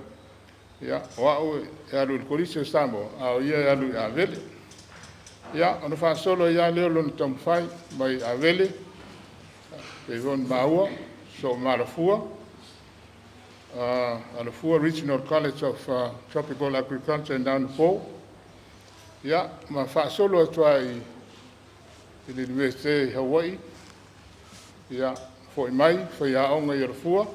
E: ia, o au e alu i le Kolisi o Samoa, a o ia e alu i Avele. Ia, ona faasolo ai lava lea o lona taumafai mai Avele, pei foi ona maua, sosoo ma Alafua, Alafua Regional College of Tropical Agriculture i Unapo, ia, ma faasolo atu lava i le Iunivesite i Hawaii, ia, foi mai faiaoga i Alafua,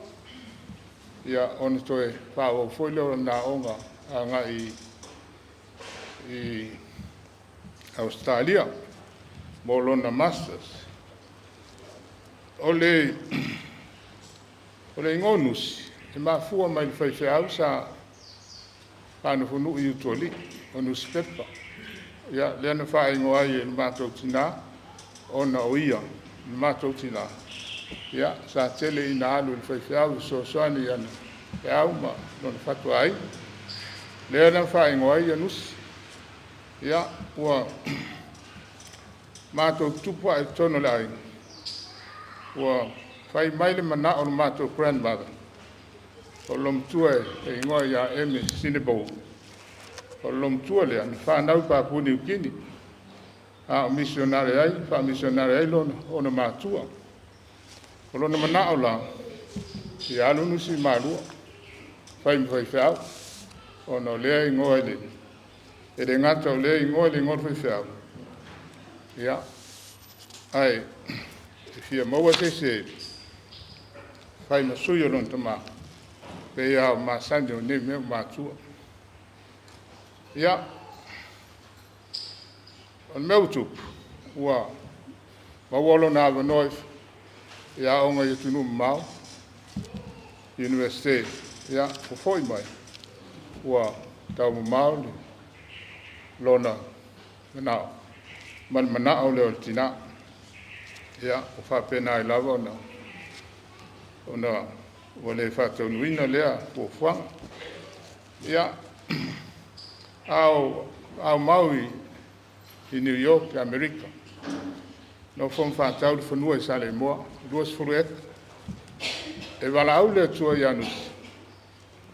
E: ia, ona toe faaauau foi lea o lana aoga agai i Ausetalia mo lona Masters. O le O le igoa o Nusi, e mafua mai le faifeau sa faanofonuu i Utualii, o Nusipepa. Ia, lea na faaigoa ai e le matou tina, ona o ia, le matou tina, ia, sa tele ina alu i le faifeau e fesoasoani i ana feau ma lona fatuaiga. Lea la na faaigoa ai Nusi. Ia, ua matou tupu ae i totonu o le aiga, ua fai mai le manao o le matou grandmother, o le loomatua e igoa ia Eme Sinebo. O le loomatua lea na fanau i Papua Niu Kini, a o misionare ai, faamisionare ai lona ona matua. O lona manao la, ia alu Nusi i Malua, fai ma faifeau, ona o lea e igoa i le, e le gata o lea e igoa i le igoa o le faifeau, ia, ae e fia maua se isi e fai ma sui o lona tama, pei lava ua masani o nei mea ua matua. Ia, o le mea ua tupu, ua maua lona avanoa e aoga i atunuu mamao, Iunivesite, ia, ua foi mai, ua taumamao lona manao ma le manao lea o le tina. Ia, ua faapena ai lava ona ua le faataunuuina lea fuafuaga. Ia, a o aumau i New York i Amerika, nofo ma faatau le fanua i Saleimoa, 20 eka. E valaau le Atua ia Nusi,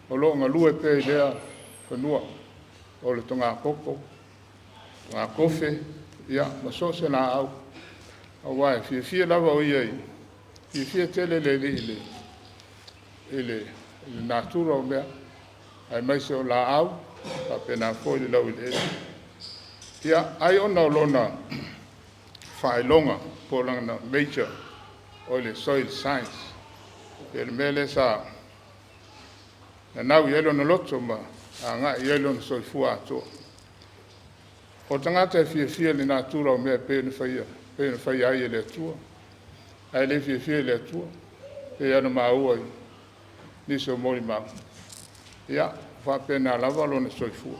E: o lo o galue pea i lea fanua, o le togakoko, togakofe, ia ma so o se laau, aua e fiafia lava o ia, e fiafia tele le alii i le natura o mea, aemaise o laau, faapena foi le laueleele. Ia, ai ona o lona faailoga po o lana major o le Soil Science, ia le mea lea sa nanau i ai lona loto ma agai i ai lona soifua atoa. O le tagata e fiafia i le natura o mea e pei ona faia, e pei ona faia ai e le Atua, ae le fiafia i le Atua, e pei lava ona maua i nisi o molimau, ia, e faapena lava lona soifua.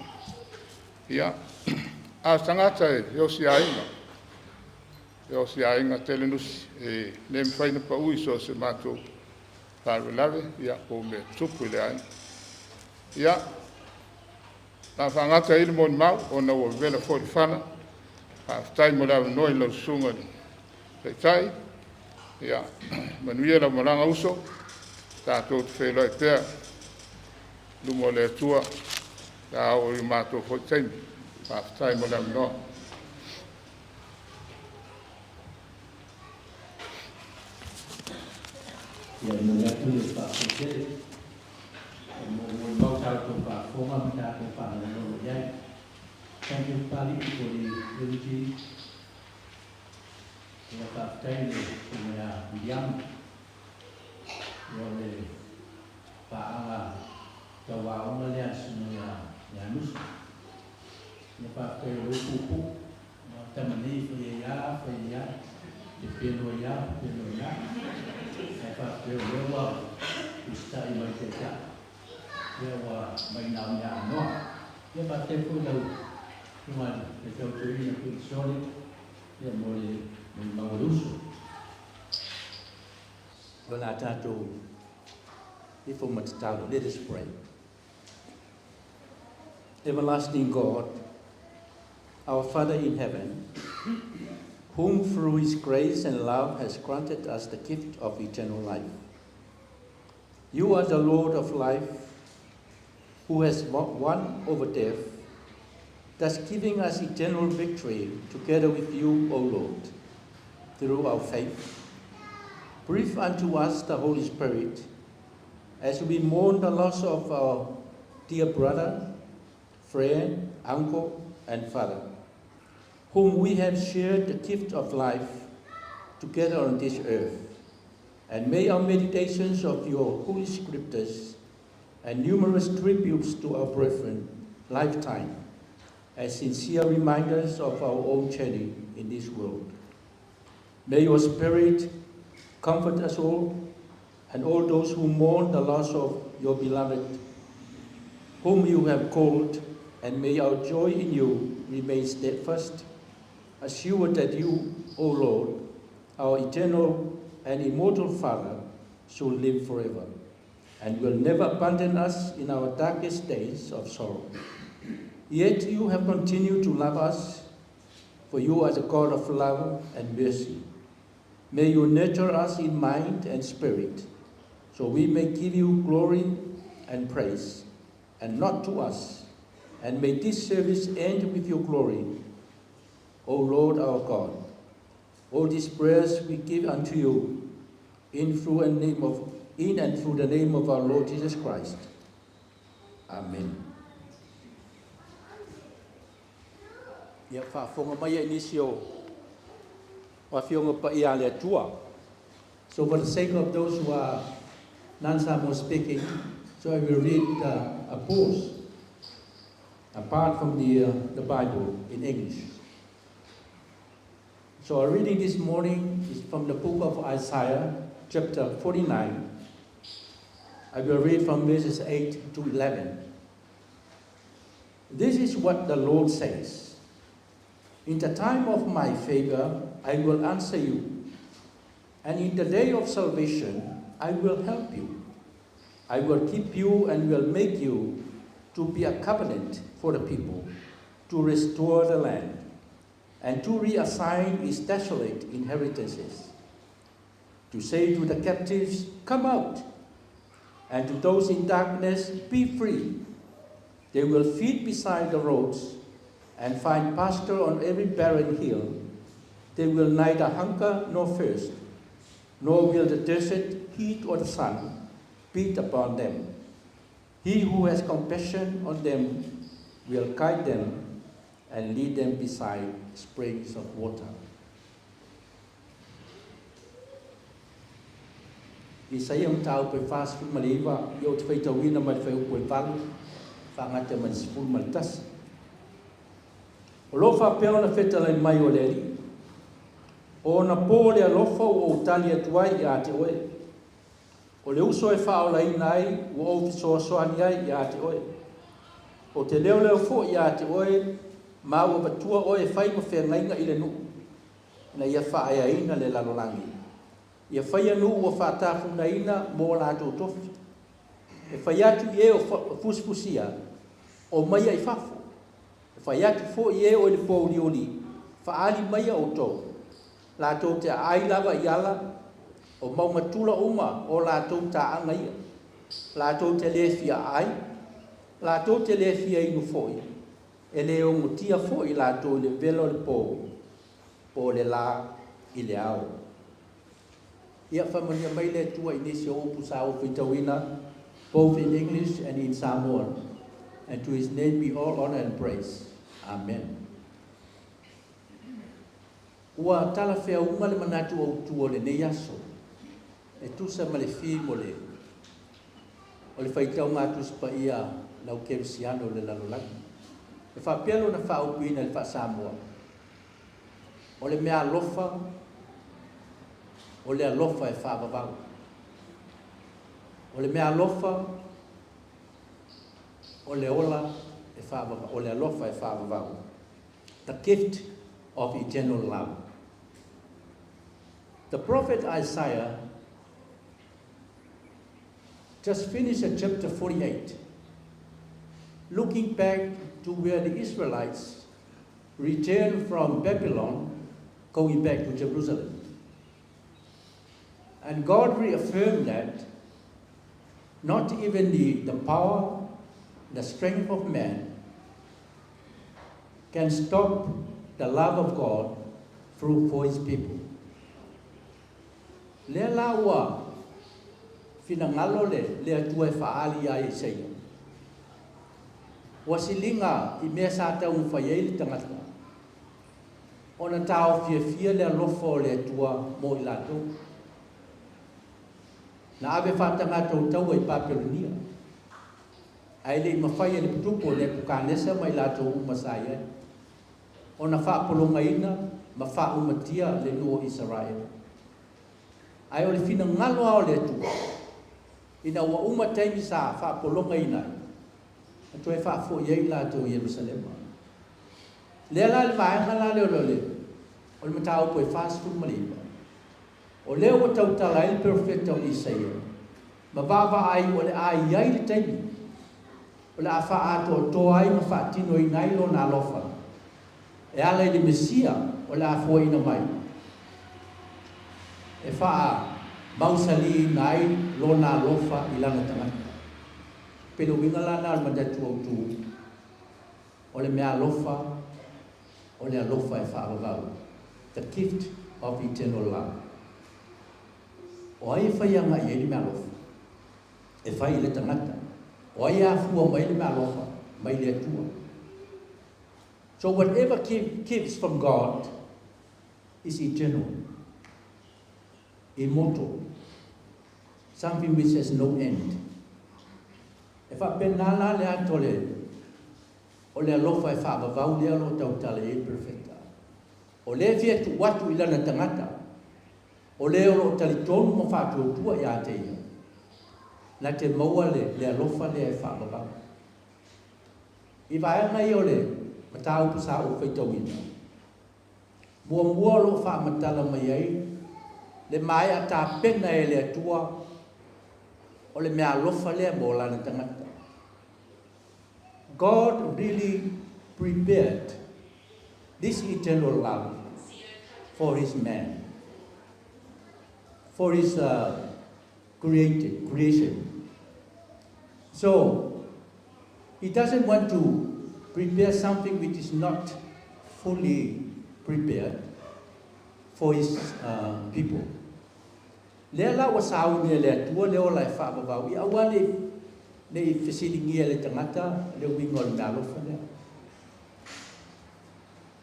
E: Ia, a o se tagata e osi aiga, e osi aiga tele Nusi, e le mafai ona pau i so o se matou faalavelave po o mea e tutupu i le aiga. Ia, o le a faagata ai ia le molimau ona ua vevela foi le fala. Faafetai mo le avanoa i lau Susuga i le Taitai. Ia manuia lau malaga uso, tatou te feiloai pea i luma o le Atua pe a oo i o matou foi taimi. Faafetai mo le avanoa.
A: Ia, e momoli atu le faafetai tele mo molimau sa outou faafofoga ma tatou faalogologo i ai. Thank you, Papalii, for the eulogy. Ia, faafetai i le susuga ia Wiliama, ia o le paaga tauaoga lea a le susuga ia Nusi. Ia faafetai o lea ua puupuu, aua o tama nei e fai ai lava fai ai lava, pepelo ai lava pepelo ai lava. Ae faafetai o lea ua usitai mai i le Taitai, ia ua aumai na o mea anoa. Ia faafetai foi i lau Susuga i le Faifeau Toeaina Tuilisole, ia mo le molimau a le uso. O le a tatou ifo ma tatalo. Let us pray. Everlasting God, our Father in heaven, whom through his grace and love has granted us the gift of eternal life. You are the Lord of life, who has won over death, thus giving us eternal victory together with you, O Lord, through our faith. Breathe unto us the Holy Spirit as we mourn the loss of our dear brother, friend, uncle, and father, whom we have shared the gift of life together on this earth. And may our meditations of your holy scriptures and numerous tributes to our brethren lifetime as sincere reminders of our own journey in this world. May your spirit comfort us all, and all those who mourn the loss of your beloved, whom you have called, and may our joy in you remain steadfast, assured that you, O Lord, our eternal and immortal Father, shall live forever, and will never abandon us in our darkest days of sorrow. Yet you have continued to love us, for you are the God of love and mercy. May you nurture us in mind and spirit, so we may give you glory and praise, and not to us. And may this service end with your glory, O Lord our God. All these prayers we give unto you in and through the name of our Lord Jesus Christ. Amen. Ia faafofoga mai e nisi o afioga paia a le Atua. So for the sake of those who are non-Samoan speaking, so I will read a pause apart from the Bible in English. So our reading this morning is from the book of Isaiah, chapter 49. I will read from verses 8 to 11. This is what the Lord says. In the time of my favor, I will answer you, and in the day of salvation, I will help you. I will keep you and will make you to be a covenant for the people, to restore the land, and to reassign its desolate inheritances, to say to the captives, "Come out," and to those in darkness, "Be free." They will feed beside the roads and find pasture on every barren hill. They will neither hunger nor thirst, nor will the desert heat or the sun beat upon them. He who has compassion on them will guide them and lead them beside springs of water. Isaia mataupu e 49, ia ou te faitauina mai le fuaiupu e 8 faagata mai le 11. O lo o faapea ona fetalai mai o le Alii, O ona pō o le alofa ua ou tali atu ai ia te oe. O le uso e faaolaina ai ua ou fesoasoani ai ia te oe. Ou te leoleo foi ia te oe ma ua avatua oe e fai ma feagaiga i le nuu, ina ia faaeaina le lalolagi. Ia faia nuu ua faatafunaina mo latou tofi. E fai atu i e o fusifusia, Omaia i fafo. E fai atu foi i e o i le pōuliuli, Faaali maia outou. Latou te aai lava i ala, o mauga tula uma o latou taaga ia. Latou te le fia aai, latou te le fia inu foi, e le ogotia foi latou i le vela o le pō, po o le lā i le ao. Ia faamanuia mai le Atua i nisi o upu sa ou faitauina, both in English and in Samoan, and to His name be all honor and praise. Amen. Ua talafeauga le manatu autu o lenei aso e tusa ma le theme o le o le faitauga a Tusi Paia lau Kerisiano o le lalolagi. E faapea lona faaupuina i le faa-Samoa, O le mea alofa, o le alofa e faavavau. O le mea alofa, o le ola e faavavau, o le alofa e faavavau. The gift of eternal love. The prophet Isaiah just finished at chapter 48, looking back to where the Israelites returned from Babylon, going back to Jerusalem. And God reaffirmed that not even the power, the strength of man can stop the love of God through for his people. Lea la ua finagalo le le Atua e faaali iā Isaia. Ua siliga i mea sa taumafai ai le tagata ona taofiafia le alofa o le Atua mo i latou. Na ave faatagata o taua i Papelonia, ae le i mafai e le putupu o Nepukanesa ma i latou uma sa i ai ona faapologaina ma faaumatia le nuu o Isaraelu. Ae o le finagalo lava o le Atua, Ina ua uma taimi sa faapologaina ai, na toe faafoi ai latou i Ierusalema. Lea la le vaega la lea o le o le mataupu e 49, o lea ua tautala ai le perofeta o Isaia ma vaavaai o le a i ai le taimi o le a faaatoatoa ai ma faatinoina ai lona alofa e ala i le Mesia o le a foaiina mai e faamausaliina ai lona alofa i lana tagata. Pei le uiga la lena o le manatu autu o le meaalofa o le alofa e faavavau, the gift of eternal love. O ai e fai agai i ai le meaalofa? E fai i le tagata. O ai e afua mai le meaalofa? Mai le Atua. So whatever gives from God is eternal, immortal, something which has no end. E faapena la le ato le o le alofa e faavavau lea o lo o tautala i ai le perofeta. O lea e fia tuu atu i lana tagata, o le o lo o talitonu ma faatuatua ia te ia, na te maua le, le alofa lea e faavavau. I vaega ia o le mataupu sa ou faitauina, muamua o lo o faamatala mai ai le maea tapena e le Atua o le meaalofa lea mo lana tagata. God really prepared this eternal love for his man, for his created creation. So he doesn't want to prepare something which is not fully prepared for his people. Lea la ua sauni e le Atua le ola e faavavau ia aua ne ne i fesiligia e le tagata le uiga o le meaalofa lea.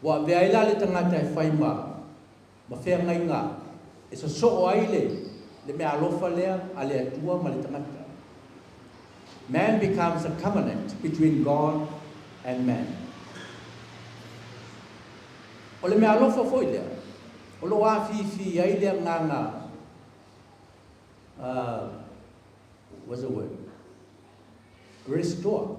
A: Ua avea ai la le tagata e fai ma ma feagaiga e sosoo ai le le meaalofa lea a le Atua ma le tagata. Man becomes a covenant between God and man. O le meaalofa foi lea, o lo o afifi ai le agaga, what's the word? Restore.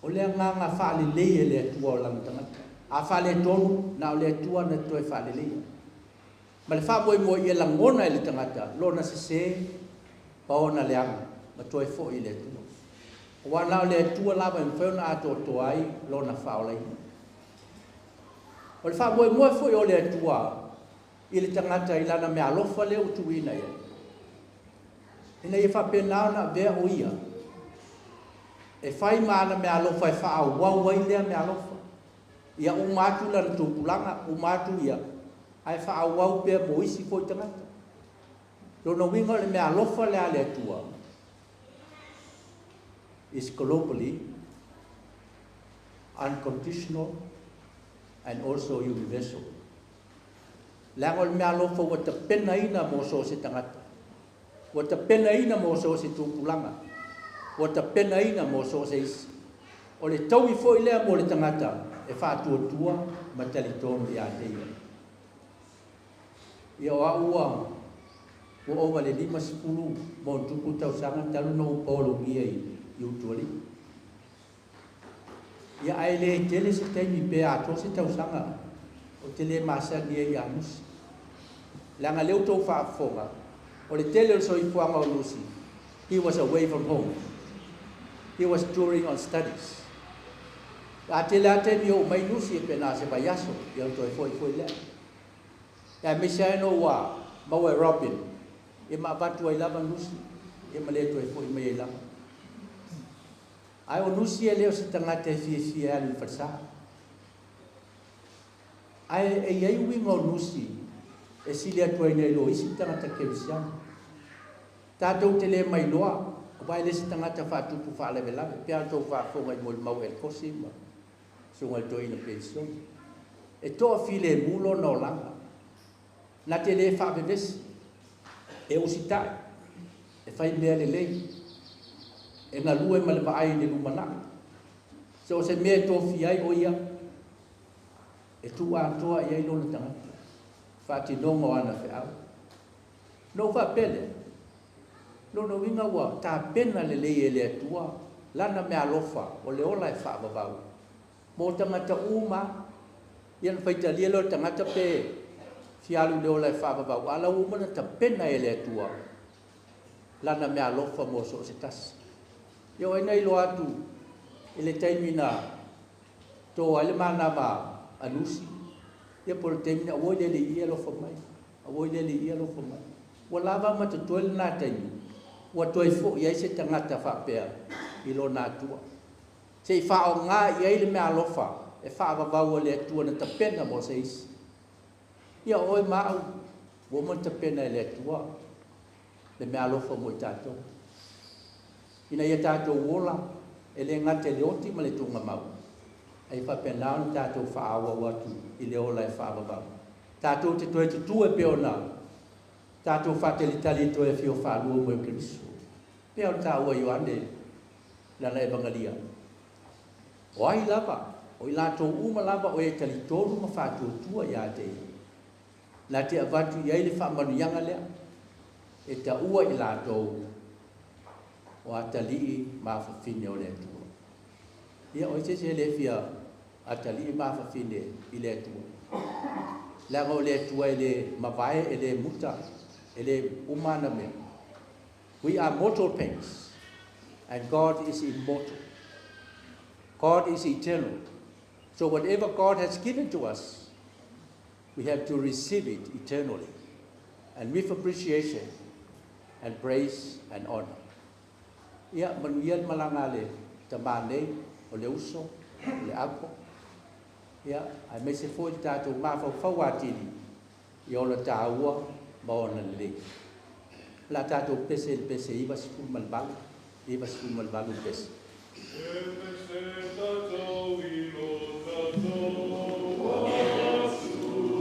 A: O le agaga faalelei e le Atua o lana tagata. A faaletonu, na o le Atua na toe faaleleia. Ma le faamoemoe ia lagona e le tagata lona sesē ma ona leaga ma toe fo'i i le Atua. Aua na o le Atua lava e mafai ona atoatoa ai lona faaolaina. O le faamoemoe foi o le Atua i le tagata i lana meaalofa lea ua tuuina i ai, ina ia faapena ona avea o ia e fai ma ana meaalofa e faaauau ai lea meaalofa. Ia uma atu lana tupulaga, uma atu ia, ae faaauau pea mo isi foi tagata. Lona uiga o le meaalofa lea a le Atua is globally unconditional and also universal. Leaga o le meaalofa ua tapenaina mo so o se tagata. Ua tapenaina mo so o se tupulaga. Ua tapenaina mo so o se isi. O le taui foi lea mo le tagata e faatuatua ma talitonu ia te ia. Ia o au ua ua ova i le 50 ma ona tupu tausaga talu ona ou paologia i i Utualii. Ia ae le tele se taimi pe atoa se tausaga ou te le masani ai ia Nusi. Leaga lea ua outou faafofoga, o le tele o le soifuaga o Nusi, he was away from home. He was touring on studies. A tele lava taimi e oo mai Nusi e pe na o se vaiaso, ia ona toe foi foi lea. Ia aemaise lava ina ua maua e Robin, ia ma avatu ai lava Nusi, ia ma le toe foi mai ai lava. Ae o Nusi e le o se tagata e fiafia e alu i le falesa. Ae e i ai uiga o Nusi e sili atu ai nai lo isi tagata kerisiano. Tatou te le mailoa, aua e le se tagata faatupu faalavelave, pe a outou faafofoga i molimau Elkosi ma Susuga i le Toeaina Penisione. E toafilemu lona olaga. Na te le faavevesi, e usitai, e fai mea lelei, e galue ma le vaai i le lumanai. So o se mea e tofia ai o ia, e tuu atoa i ai lona tagata, faatinoga o ana feau. Ona ou faapea lea, Lona uiga ua tapena lelei e le Atua Lana meaalofa o le ola e faavavau mo tagata uma. Ia ona faitalia lea o le tagata pe fia alu i le ola e faavavau, a o la ua uma ona tapena e le Atua Lana meaalofa mo so o se tasi. Ia o ai na iloa atu i le taimi na to ai le manava a Lusi, ia po o le taimi na auoi le Alii e alofa mai, auoi le Alii e alofa mai. Ua lava ma totoe lena taimi, ua toe foi ai se tagata faapea i lona Atua, se i faaaoga i ai le meaalofa e faavavau a le Atua na tapena mo se isi. Ia o oe ma au, ua uma ona tapena e le Atua le meaalofa mo i tatou, ina ia tatou ola e le gata i le oti ma le tuugamau, ae faapena ona tatou faaauau atu i le ola e faavavau. Tatou te toe tutū e pei ona tatou faatalitali e toe afio faalua mai o Keriso. Pei ona taua e Ioane lana Evagalia, o ai lava, o i latou uma lava o e talitonu ma faatuatua ia te Ia, na te avatu i ai le faamanuiaga lea, e taua i latou o atalii ma afafine o le Atua. Ia, o ai se isi e le fia atalii ma afafine i le Atua? Leaga o le Atua e le mavae, e le muta, e le uma ana mea. We are mortal beings, and God is immortal. God is eternal. So whatever God has given to us, we have to receive it eternally and with appreciation and praise and honor. Ia, manuia le malaga a le tamā nei, o le uso, o le apo, ia, aemaise foi le tatou mafaufau atili i ona taua ma ona lelei. O le a tatou pese i le pese 98, 98 le pese.
F: E pese tatou i lo tatou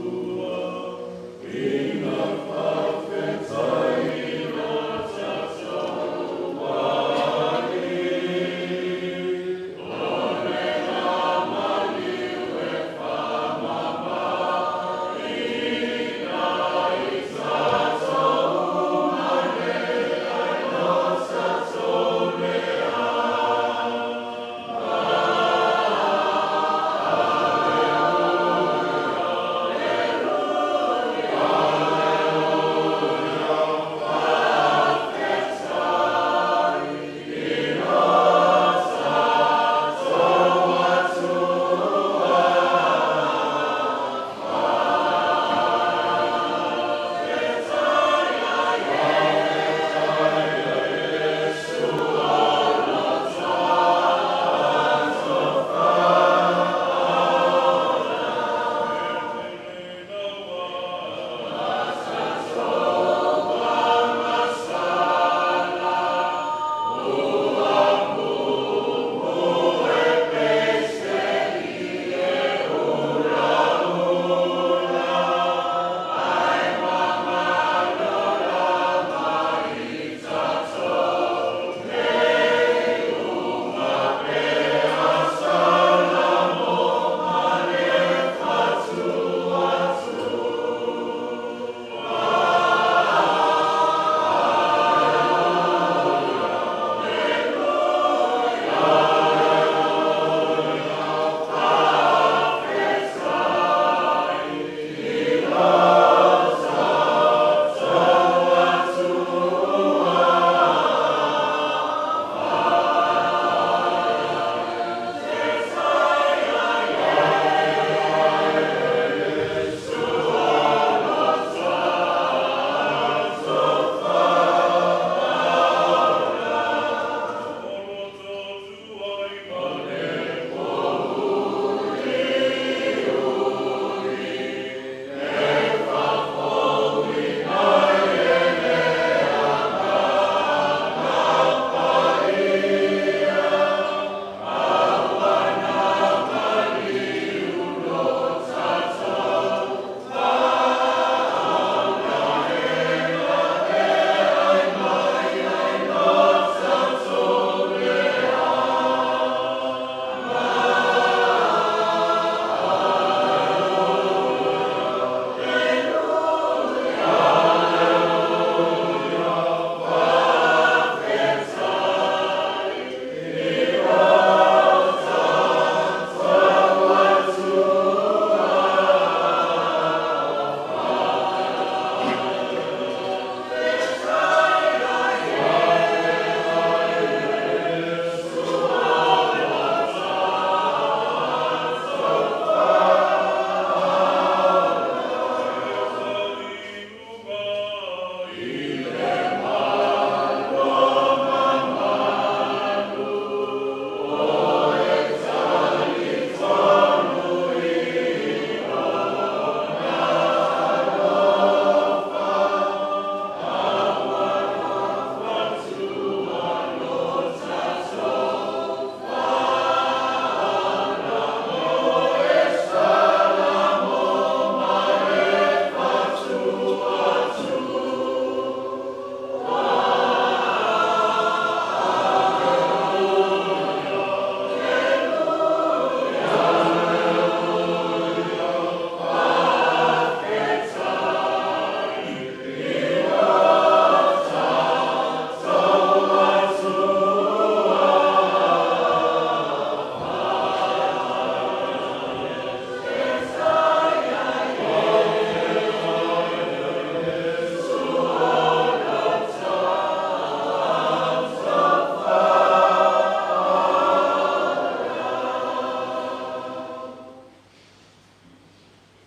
F: Atua, ina faafetai i lo tatou Alii, o lena maliu e faamama ina ai tatou uma le ai lo tatou leaga.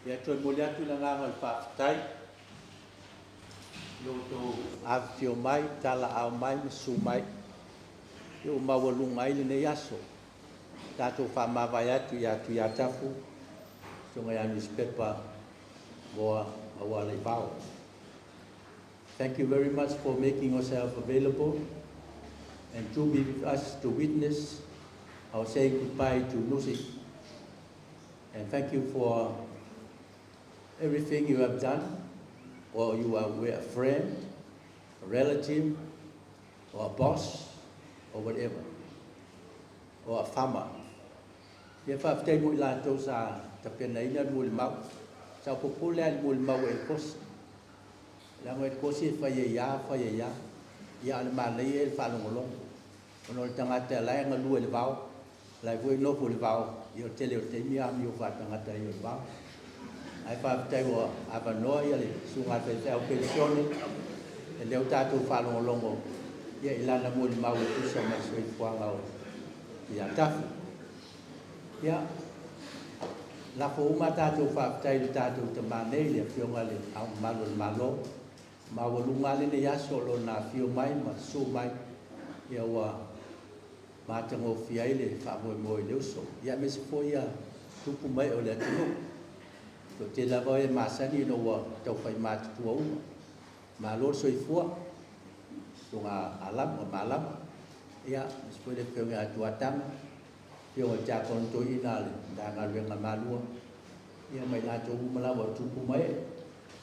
A: Ia toe momoli atu le agaga o le faafetai i lo outou afifio mai, talaaao mai ma susu mai, ia ua maualuga ai lenei aso, tatou faamavae atu ia Tuiatafu, susuga ia Nusipepa Moa Maualaivao. Thank you very much for making yourself available and to be with us to witness our saying goodbye to Nusi. And thank you for everything you have done, or you are were a friend, a relative, or a boss, or whatever, or a farmer. Ia faafetai mo i latou sa tapenaina le molimau. Sa popole lava i le molimau a Elikosi. Leaga o Elikosi e fai ai lava, fai ai lava. Ia a o le manaia ia le faalogologo. Ona o le tagata o la e galue i le vao, o la e foi e nofo i le vao, ia o le tele o taimi amio faatagata ai o le vao. Ae faafetai ua avanoa ia le susuga i le faifeau penisione, e lea ua tatou faalogologo ia i lana molimau e tusa ma le soifuaga o Tuiatafu. Ia, lafo uma a tatou faafetai i le tatou tamā nei, le Afioga i Le Ao Mamalu o le Malo, maualuga lava lenei aso o lona afio mai ma susu mai, ia ua matagofie ai le faamoemoe i le uso. Ia aemaise foi ia tupu ma ee o le atunuu. Toatele lava e masani ina ua taufai matutua uma. Malo le soifua, susuga Alamu Malama, ia aemaise foi le Afioga ia Tuataga, afioga i le Tiakono Toeaina a le Matagaluega a Malua, ia ma i latou uma lava o tupu ma ee,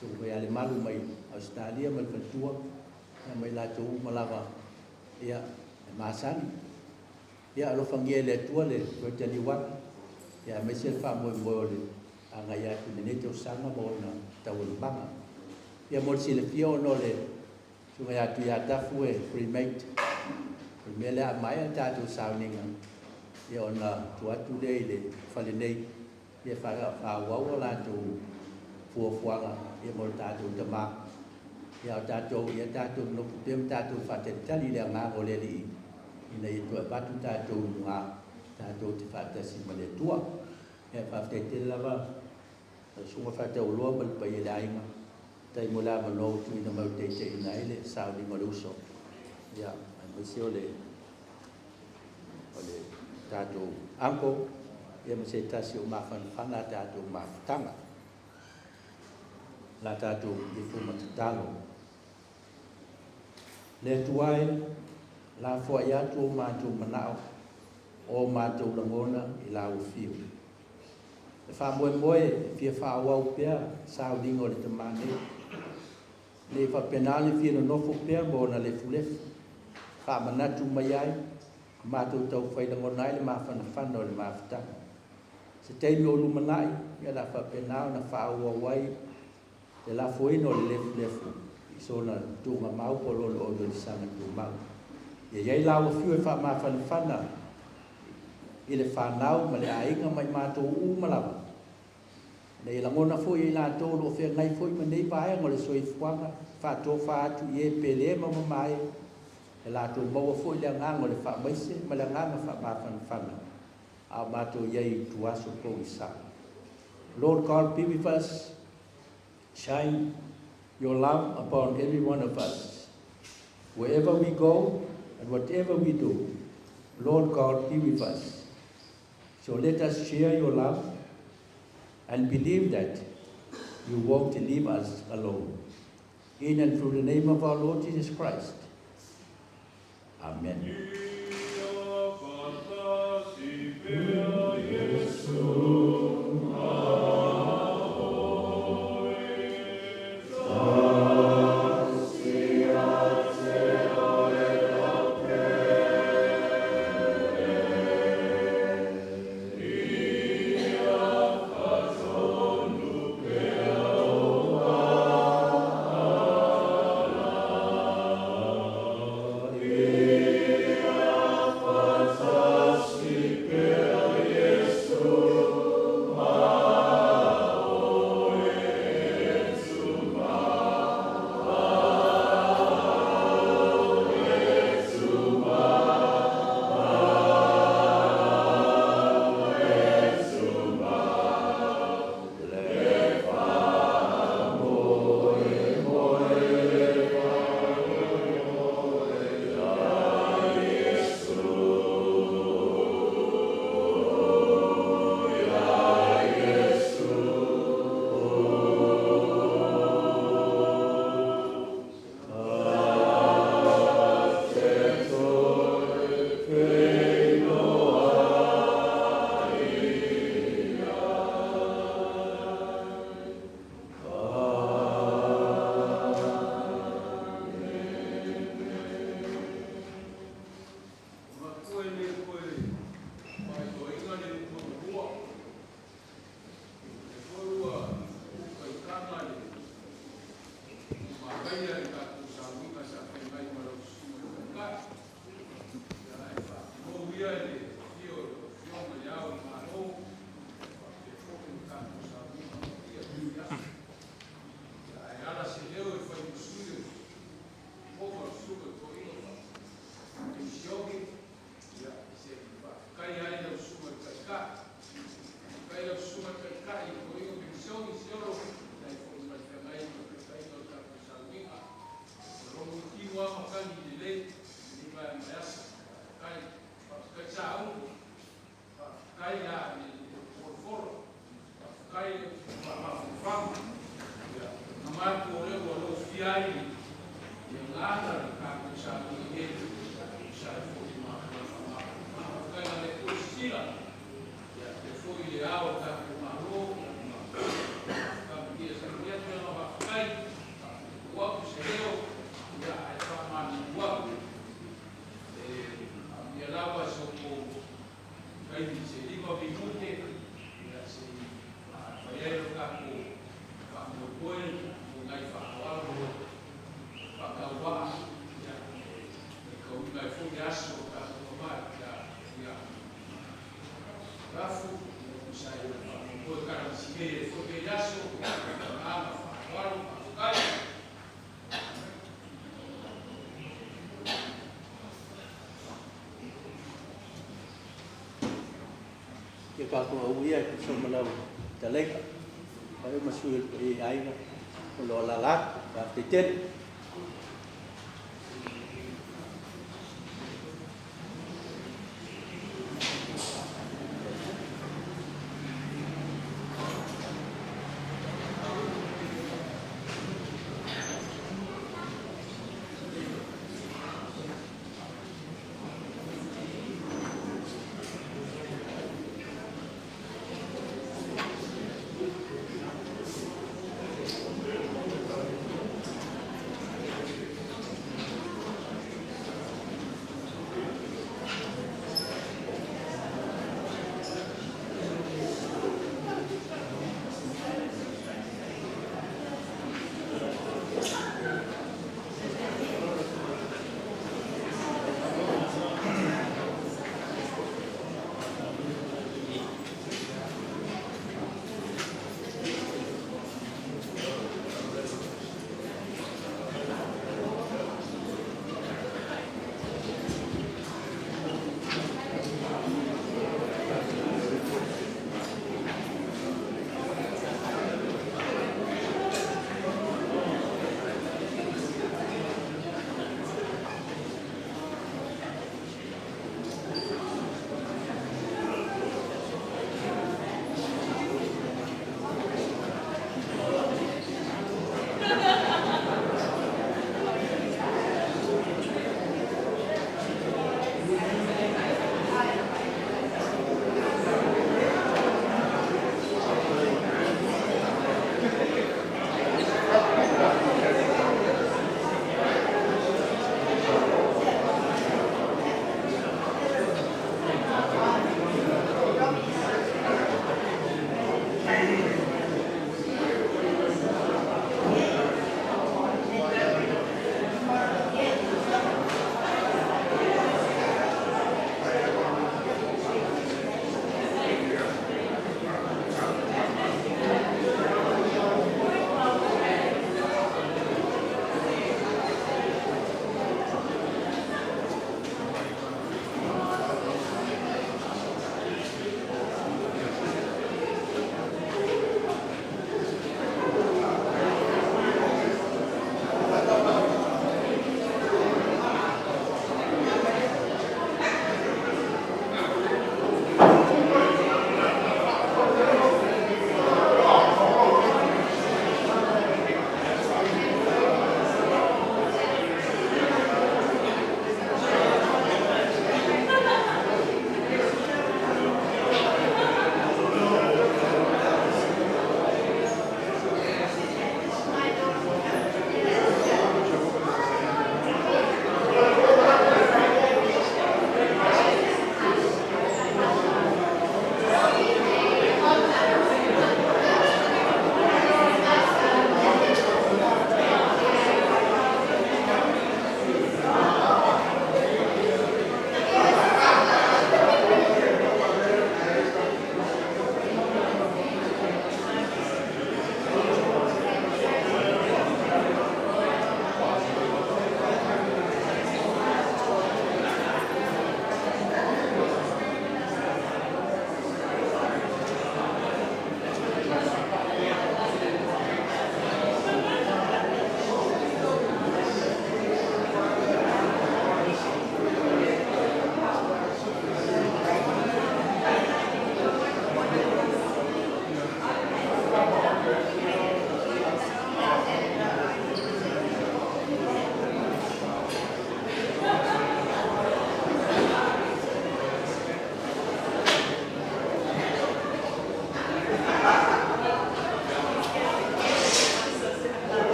A: susuga foi ia Lemalu mai Ausetalia ma le faletua, ia ma i latou uma lava ia e masani. Ia alofagia e le Atua le toe taliu atu, ia aemaise le faamoemoe o le agai atu i lenei tausaga ma ona taualumaga. Ia mo le silafia ona o le susuga ia Tuiatafu e cremate, o le mea lea a maea le tatou sauniga, ia ona tuu atu lea i le fale nei, ia faaauau a latou fuafuaga ia mo le tatou tamā. Ia o tatou, ia tatou nonofo pea ma tatou faatalitali i le agaga o le Alii, ina ia toe avatu tatou i luga, tatou te faatasi ma le Atua. Ia faafetai tele lava lau susuga faataualoa ma le paia i le aiga, faafetai mo le avanoa ua tuuina mai ua taitaiina ai le sauniga o le uso. Ia, aemaise o le tatou uncle, ia ma se tasi o mafanafana a tatou mafutaga. La tatou ifo ma tatalo. Le Atua e, lafoai atu o matou manao, o matou lagona i lau afio. E faamoemoe e fia faaauau pea sauniga o le tamā nei. Nei faapena le fia nonofo pea ma ona lefulefu. Faamanatu mai ai, matou taufai lagona ai le mafanafana o le mafutaga. Se taimi o lumanai, ia la faapena ona faaauau ai le lafoina o le lefulefu i sona tuugamau po o lona ogolisaga tumau. Ia i ai lau afio e faamafanafana i le fanau ma le aiga ma i matou uma lava. Ina ia lagona foi e i latou o lo o feagai foi ma nei vaega o le soifuaga, faatofa atu i e pele ma mamae, e latou maua foi le agaga o le faamaise ma le agaga faamafanafana, a o matou i ai i tuaso pogisa. Lord God, be with us. Shine your love upon every one of us. Wherever we go and whatever we do, Lord God, be with us. So let us share your love and believe that you won't leave us alone. In and through the name of our Lord Jesus Christ. Amen.
G: Manatu o lea ua lofia ai le agaga le tatou sauni nei e tusa ai foi ma faafetai i le Atua silasila ia faapea foi le Ao o le tatou Malo ma sa momoli atu le agaga faafetai faapuupuu atu se leo ae faamalulu atu e manuia lava so outou taimi se 5 minute se i fai ai lo tatou faamoemoe mo nai faaaloalo faatauvaa e tauiga ai foi le aso o tatou mamae ia rafu tusa ai o le faamoemoe kalamasime ai foi lenei aso agaga faaaloalo faafetai.
A: Ia tatou auia e tusa ma lau fetalaiga faaiu ma sui o le paia i aiga o lo o alaala atu. Faafetai tele.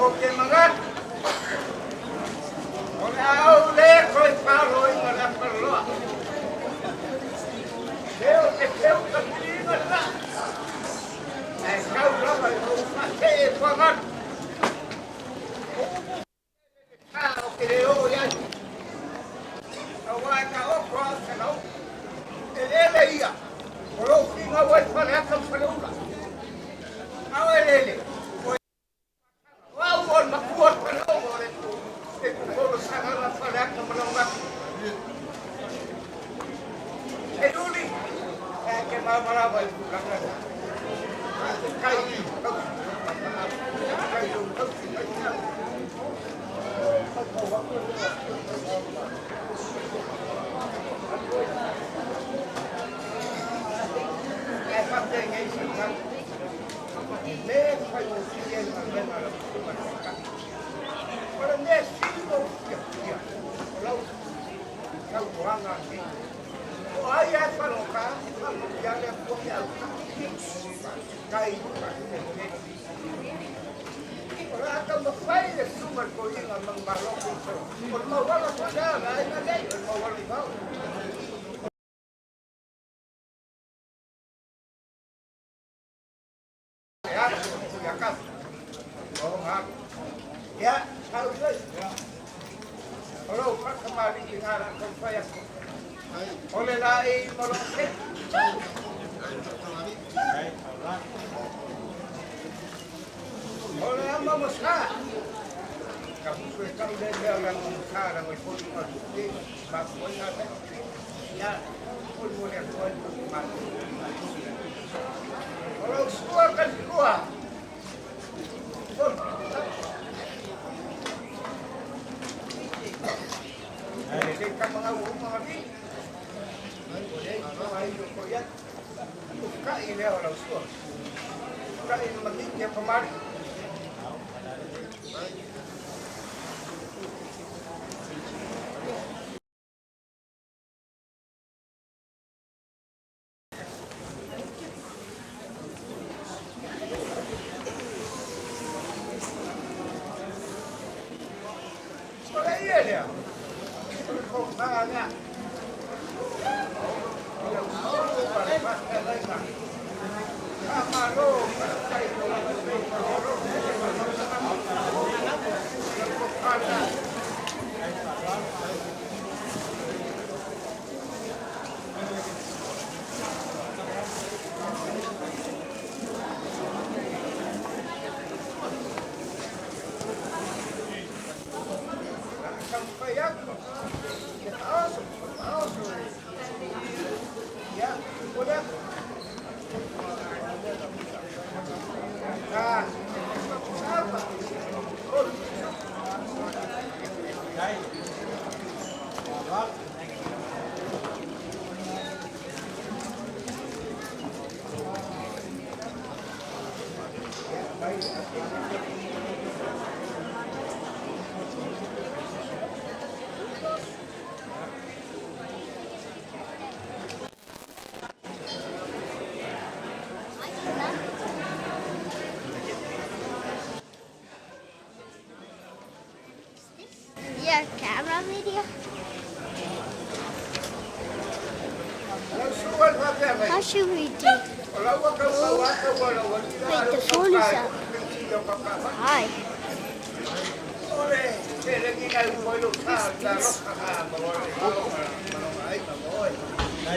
D: Ou te manatu, o le a ou le toe faloina le Afarloa. Se o te feu ka piliga le vaa, ae tau lava i lou faatee e fuagalu. A o te le oo i ai, aua e taoto lava o sana upu. Eleele ia o lou finau ai Faleata ma Faleula. A o eleele, o au o le matua o le faleogo o le folasaga na Faleata ma Laugati. Seiuli, e te malamalama i tulaga na. Faafetai i tausi faafetai i lou tausi faifeau. Ae faapenei se tala. E le faigofie le galuega a lau Susuga i le Taitai. O le mea sili ona ou fiafia, o lau saunoaga nei. O ai lava e faalogogata, e faamanuia le Atua pe a Faafetai, faafetai tele. O le a taumafai le susuga i le toeaina Manumalo o le mauala foi lea a le aiga nei, o le mauala i vao. E alu ia kafu. O ngā. Ia, sau foi. O lou faatamalii na la taumafai atu. O le laei ma lou se. O le ama ma sa. Ka musu e tau le mea o le ama ma sa la ngoi foli ma te ma foi na le. Ia, foi mo le atu ai ma. O lau sua ka lua. Se ka mga uma ni. O le to ai o ko ia. O ka i lea o lau sua. Ka i ma ki ke pamari. O le ia lea. O le ko ngā ngā. O le usulu ma le whakalainga. Ka malo, ka kai o la pe o ro. Ko kana.
H: Your camera video? How should we do? Wait, the phone is up. Hi.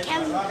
H: Camera.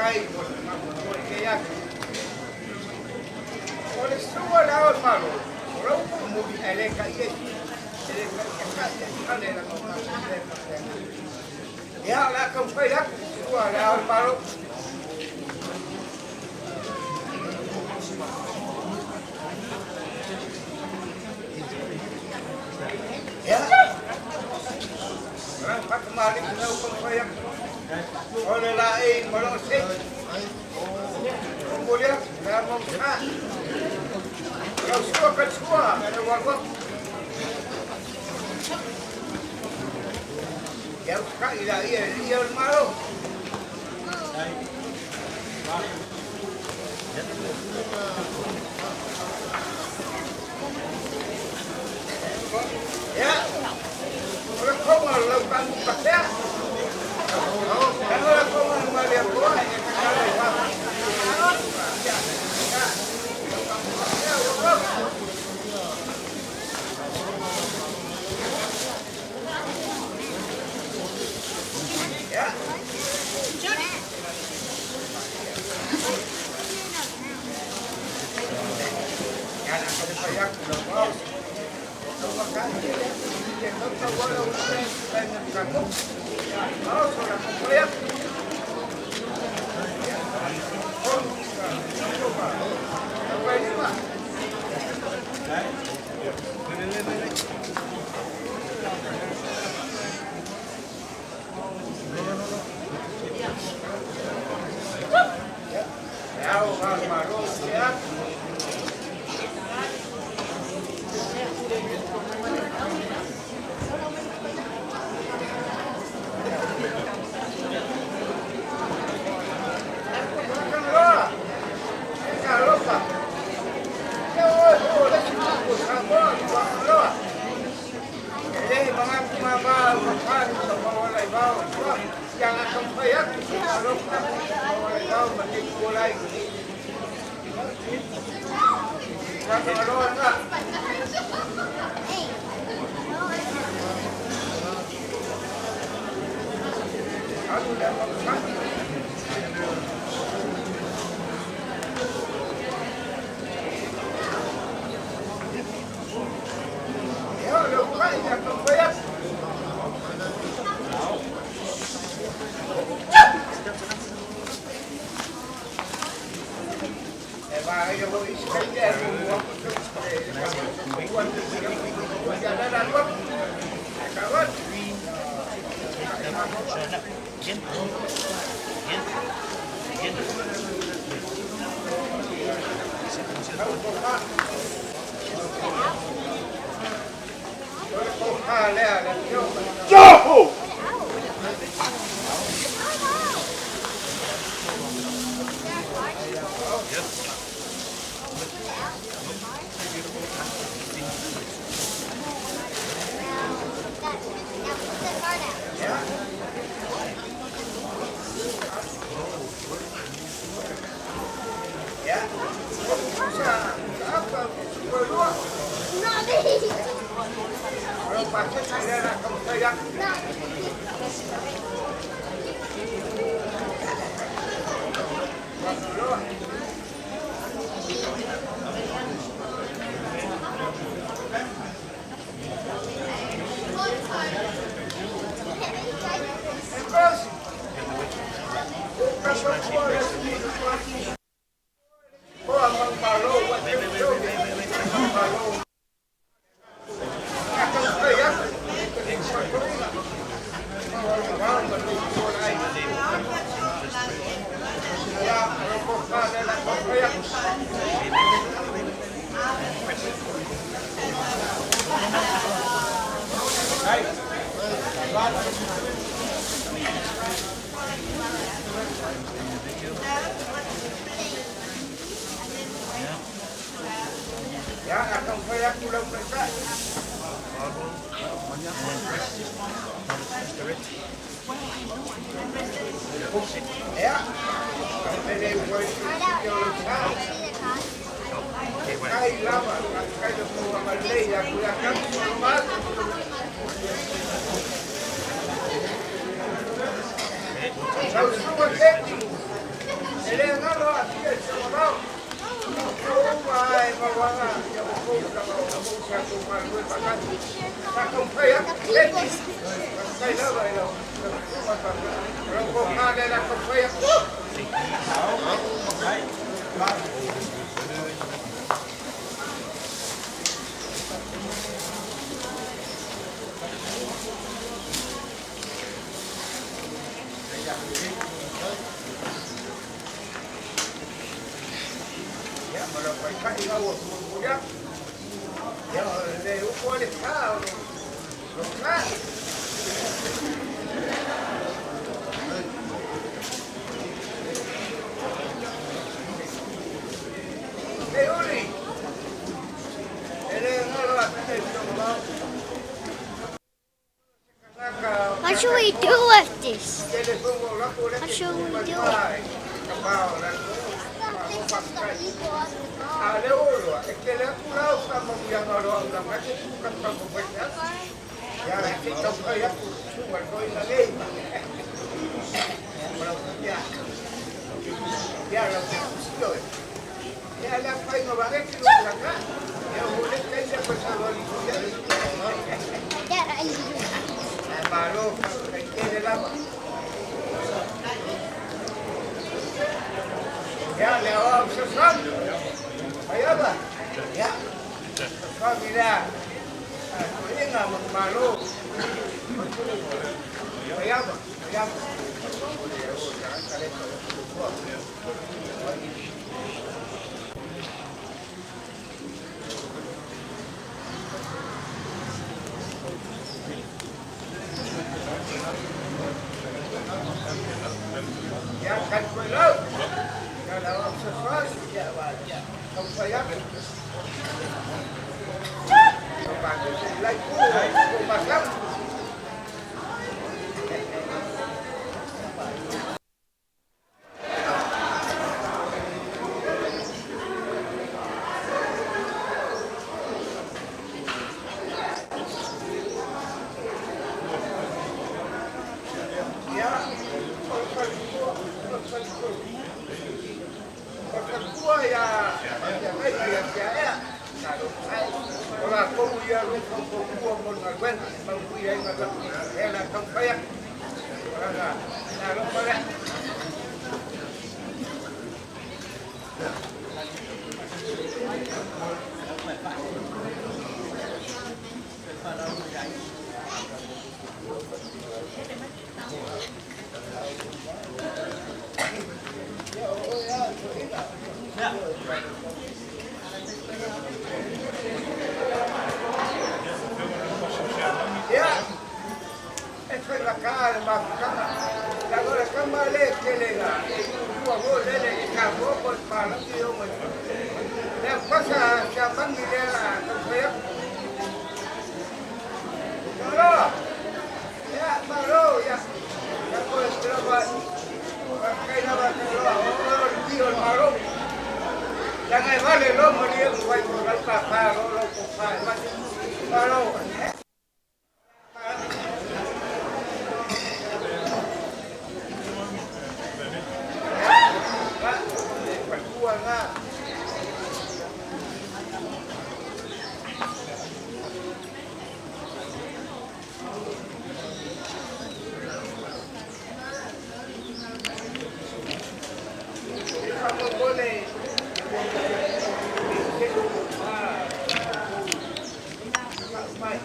H: Now put the card out.
D: Ia, a taumafai atu lau Taitai. Ia, e le ua i o lau sa. Faafetai lava, faafetai lo tou agalelei ia te au ma le mamalu. Lau Susuga Keti, e le galo aafia i si ou malao. Outou uma lava e mauaga ia outou lava o outou sa tou galulue faatasi. Sa taumafai atu Keti, faafetai lava i lau susuga faapea. O lau tofa lea o le a taumafai atu. Ia, ma lau taitai lau ua mulimuli atu. Ia, o le upu a le sa o lou sa. E uli, e le galo atu i si ou mamao.
H: What should we do with this? What should we do? Dad, I
D: Malo, faafetai lava. Ia, le aoao fesoasoani. Faiava. Ia, fesoasoani lea. Toeaiina ma malo. Faiava, faiava. Ia, tali folau. Ia, le aoao fesoasoani. Ia, taumafai atu. Lai pu, pu masau. Ia, o le faletua, o le faletua. O le faletua ia, ia nai ia tia ea. O latou ia lo faufautua mo le galuega, e manuia ai galuega. Lea o le a taumafai atu. O lana alofa lea. Ia, e faigata le mafutaga. Leaga o le tama lea e tele ina e lua foi lele i Samoa po o le palagi e o mai. Lea pasa siamani lea la taumafai atu. Malo! Ia, malo, ia. Ia koe lava, faafetai lava Tagaloa, o oe o le pio o le Malo. Leaga e vale loa malie ma fai mo lau papa loa lau tofa e vale. Malo. Faletua lena. Faamolemole mai.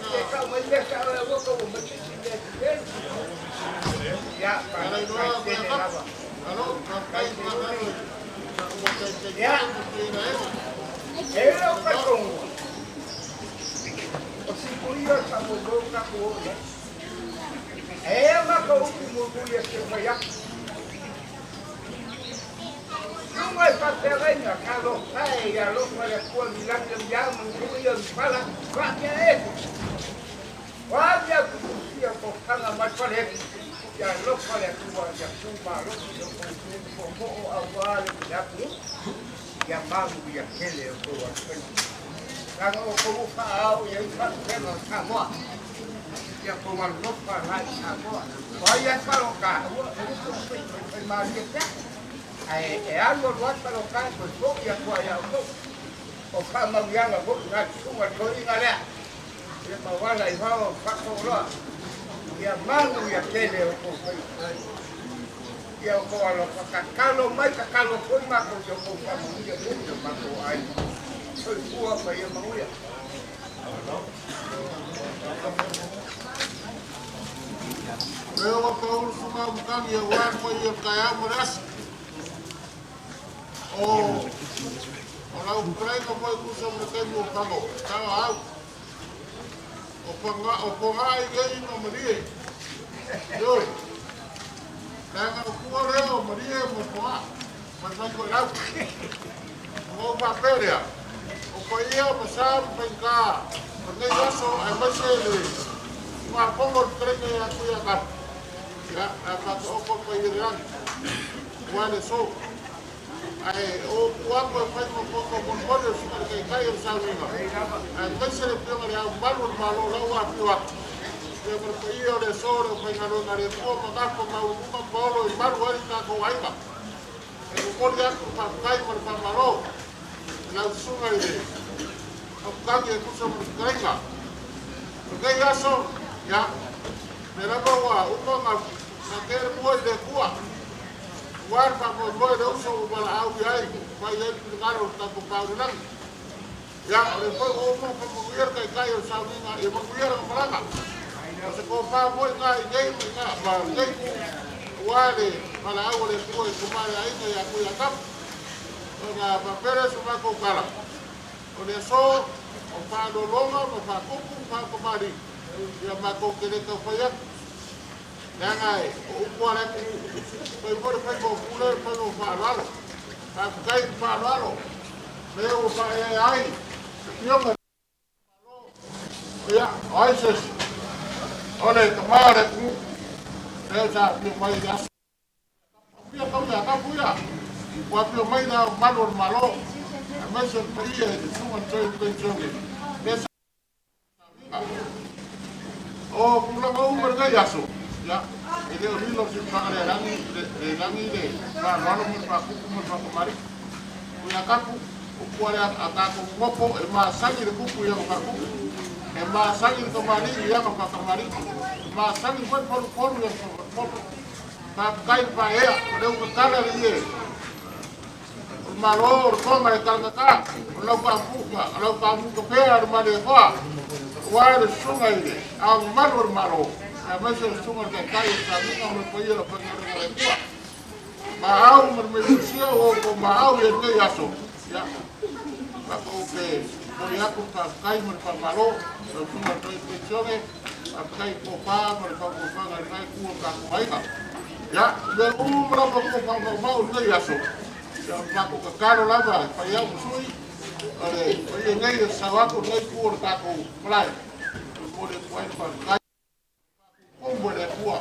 D: Se tau mai mea sa oe ua kau ma sisi mea tele. Ia, faafetai tele lava. Ia, e le o talitonuga. ia o le faamoemoe ua tatou oo i ai. E a matou upu mulimuli e fia fai atu. Susuga i faafeagaiga, talofa e, ia alofa le Atua ni lagi o ni ao ma ni tuia o ni pala, faapea e. O a mea tutusia o tofaga mai fale, ia alofa le Atua ia tu malosi lo outou tootoo aua le atunuu, ia manuia tele o outou alofaiva. Leaga o outou ua faaao i ai faalupega o Samoa, ia outou alolofa la i Samoa. O ai lava faalogā, aua aua se i faimalie pea, ae e alu alu lava faalogā e toe foi atu lava ia outou. O faamanuiaga foi na le susuga i le toeaina lea. Ia mauala i vao faatoloa, ia manuia tele outou faiva. Ia outou alofa tatalo mai, tatalo foi matou ia outou faamanuia foi i o matou aiga. Soifua ma ia manuia.
E: Lea ua paulu suga o matagi aua le paia o le taeao ma le aso. O o lau fetalaiga foi tusa ma le taimi o Pago, tala au. O Paga o Fogaa i nei ma Malie. Ioe. Leaga o tua lea o Malie ma Fogaa. Mai mai Toelau. Ona ou faapea lea, o paia ma sa ma faigata o lenei aso aemaise le usugafono o le fetalaiga ia Tuiaga. Ia, a faataoto le paia i le lagi, aua le aso. Ae o upu atu e fai ma poto molimoli o le Susuga i le Taitai o le Sauniga, aemaise le Afioga i Le Ao Mamalu o le Malo o la ua afio atu, ia ma le paia o le aso o le aufaigaluega a le Atua ma gafa maualuga ma paolo e malu ai le tatou aiga. E momoli atu le faafetai ma le faamalo i lau Susuga i le Kaputani e tusa ma le fetalaiga. O lenei aso, ia, o lea lava ua uma ona fatea le mua i le Atua, aua le faamoemoe le uso ua valaau i ai, fai ai le finagalo o le tatou Pa o le lagi. Ia, o lea foi ua uma ona faamanuia le Taitai o le sauniga, ia manuia lana malaga. O se tofa foi lena i nei ma ina, ma lenei itu, aua le valaau a le Atua i tama le aiga ia Tuiatapu. Ona faapea lea o se matou tala, o le aso o faaaloaloga ma faatupu ma faatamalii, ia matou te le tau fai atu, leaga o upu a le atunuu, fai foi le faiva o pule, le faiva o faaaloalo. Faafetai i le faaaloalo. Lea ua faaeaea ai le Afioga i le Malo, ia, o ai se isi, o le tama o le atunuu, lea sa afio mai i le aso. Afio tau ia tapu ia, ua afio mai le Ao Mamalu o le Malo, aemaise le paia i le Susuga i le Toe Penisione, lea sa O tulaga uma i lenei aso, ia, e le o lilo se paga le lagi, le lagi le faaaloalo ma le faakupu ma le faakamali'i. O ia tapu, upu a le a tatou nofo e masani le kupu i ana faakupu, e masani le kamali'i i ana faakamali'i, e masani foi le falupolu i ana falupolu. Faafetai le faaea, o lea ua tatala le ie. O le Malo o le Tonga e talatata, o lau faamuta, o lau faamuta pea le Malietoa, aua le susuga i le Ao Mamalu o le Malo, aemaise le susuga i le Taitai o le Sauniga ma le paia o le aufaigaluega a le Atua. Maau ma le Melusia ua outou maau i lenei aso, ia, matou te momoli atu le faafetai ma le faamalo, lau susuga i le Toeaina Penisione, faafetai i le tofa ma le faautautaga i lena itu o le tatou aiga. Ia, o mea uma lava ua faamaumau i lenei aso, ia, o le matou tatalo lava e fai au ma sui, o le paia nei e sasao atu i lenei itu o le tatou malae, e momoli atu ai le faafetai. Faapupumu e le Atua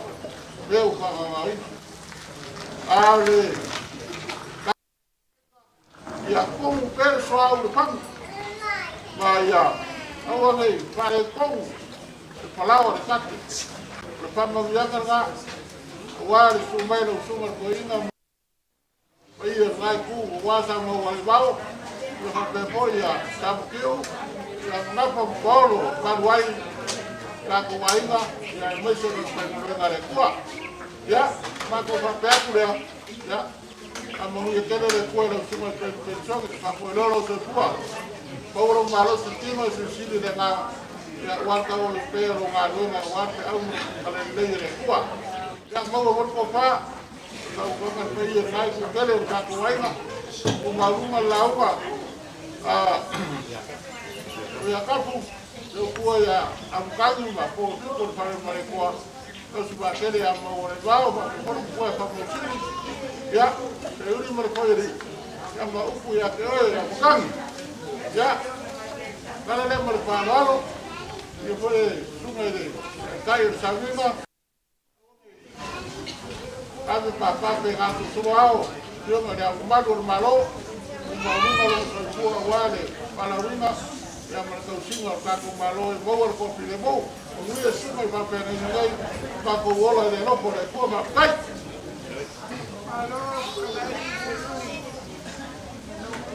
E: mea ua faagaogaoina. A o le ia tumu pea le suauu i le fagu, ma ia aua ne i faaletonu le palao a le tate. O le faamanuiaga lena, aua le susu mai o lau susuga i le toeaina ma paia o lena itu, aua sa maua ai vao, ia faapea foi ia Samutiu, ia Manafa ma Paolo, malu ai tatou aiga, ia aemaise o le aufaigaluega a le Atua. Ia, matou faapea atu lea, ia, Faamanuia tele le Atua i lau susuga i le Toeaina Penisione, faafoe loa lou soifua, maua lou malosi tino e silisili le agaga, ia aua le tauave pea o lou galuega aua le feau ma le lelei e le Atua. Ia maua foi le tofa, lau Afioga le paia i lena itu tele o le tatou aiga, ua maualuga le lauga a Tuiatapu. Le upua ia Amukagu ma po tuto le fale ma le koa. Tausi vaatele ia Maualevao faapea foi le tupua ia Faamausili. Ia, Seiuli ma le Foialii, ia ma upu ia te oe Amukagi. Ia, tala lea ma le faaaloalo, ia foi le susuga i le taitai o le sauiga. Ave papa pe gasosolo ao, afioga i le Ao Mamalu o le Malo, ua maualuga lou soifua aua le valaauina ia ma le tausiga o le tatou Malo e maua le toafilemu. Manuia susuga i faafeagaiga nei, tatou ola i le alofa o le Atua. Faafetai.
D: Malo, kalai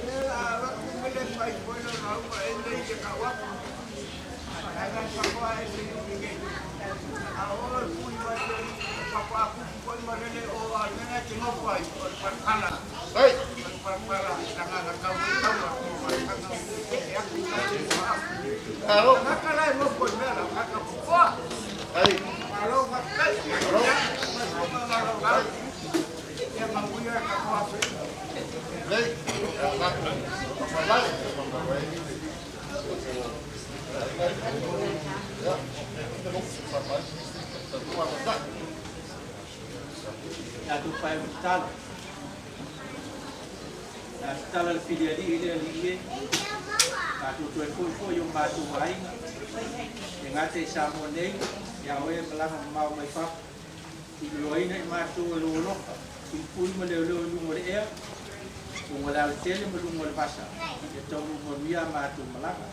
D: le avatu mele mai foi le lauga e nei te kau atu. Ai ngai pakoa e se yuri nei. A o e pui mai le pakoa kuku foi ma lele o a mena te ngofo ai o le palapala.
E: Hei!
D: O le palapala la nganga tau mai tau a o ma kanga e aku tau e ma.
E: Alo.
D: Ngaka la e ngofo i mea la ngaka kukoa.
E: Hei!
D: Malo faafetai.
E: Alo.
D: Malo. Ia manuia ka koa fe.
E: Lei. Malai.
G: Tatou pae o tatalo. A tatala le filialii le alii e. Matou toe foi foi o matou aiga. E gata i Samoa nei, ia oe malaga mamao mai fafo. Tuliloaina i matou e lou alofa, puipui ma leoleo i luga o le ea, luga o le alatele ma luga o le vasa, ia taunuu manuia a matou malaga.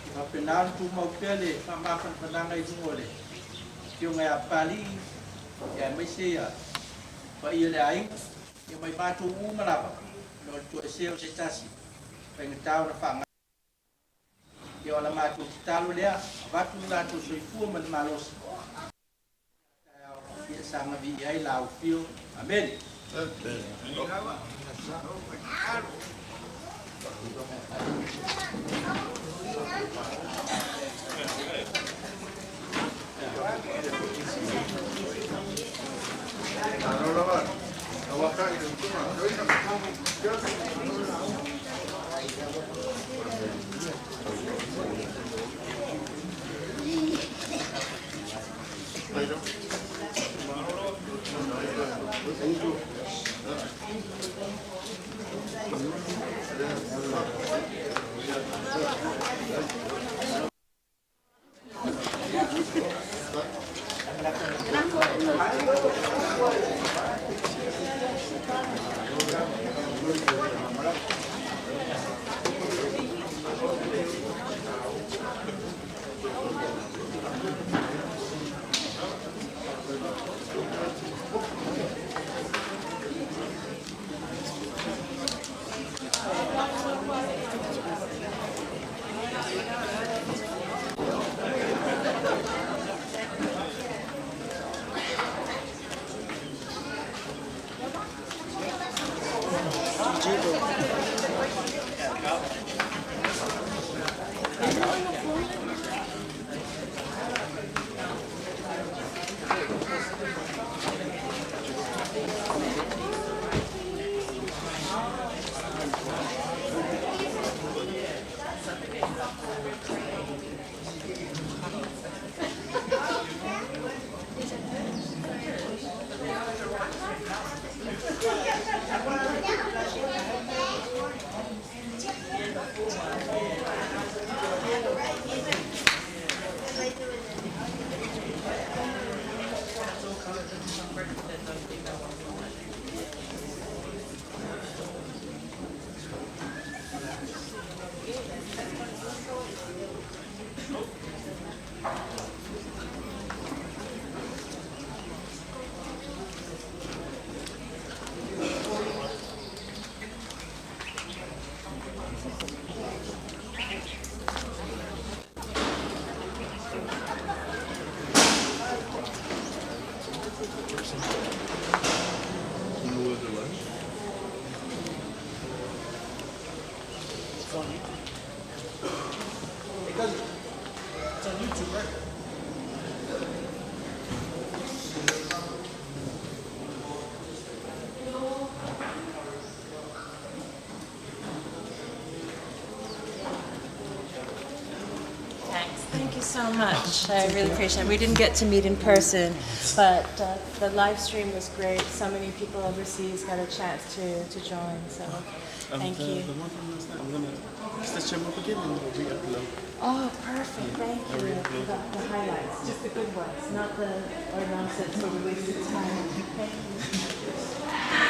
G: E faapena ona tumau pea le faamafanafanaga i luga o le afioga ia Papalii, ia aemaise ia paia le aiga, ia mai matou uma lava, ona o le toesea o se tasi, faigata ona faagalo. Ia o la matou tatalo lea, avatu le latou soifua ma le malosi. Ia saga viia ai la ufio. Amene.
E: Alo lava. Awaka i le tuma.
B: Thank you so much. I really appreciate it. We didn't get to meet in person, but the live stream was great. So many people overseas got a chance to join, so thank
I: the,
B: you.
I: The one from last night, I'm gonna stitch them up again and re-upload.
B: Oh, perfect. Thank you. The highlights, just the good ones, not the or nonsense where we wasted time. Thank you.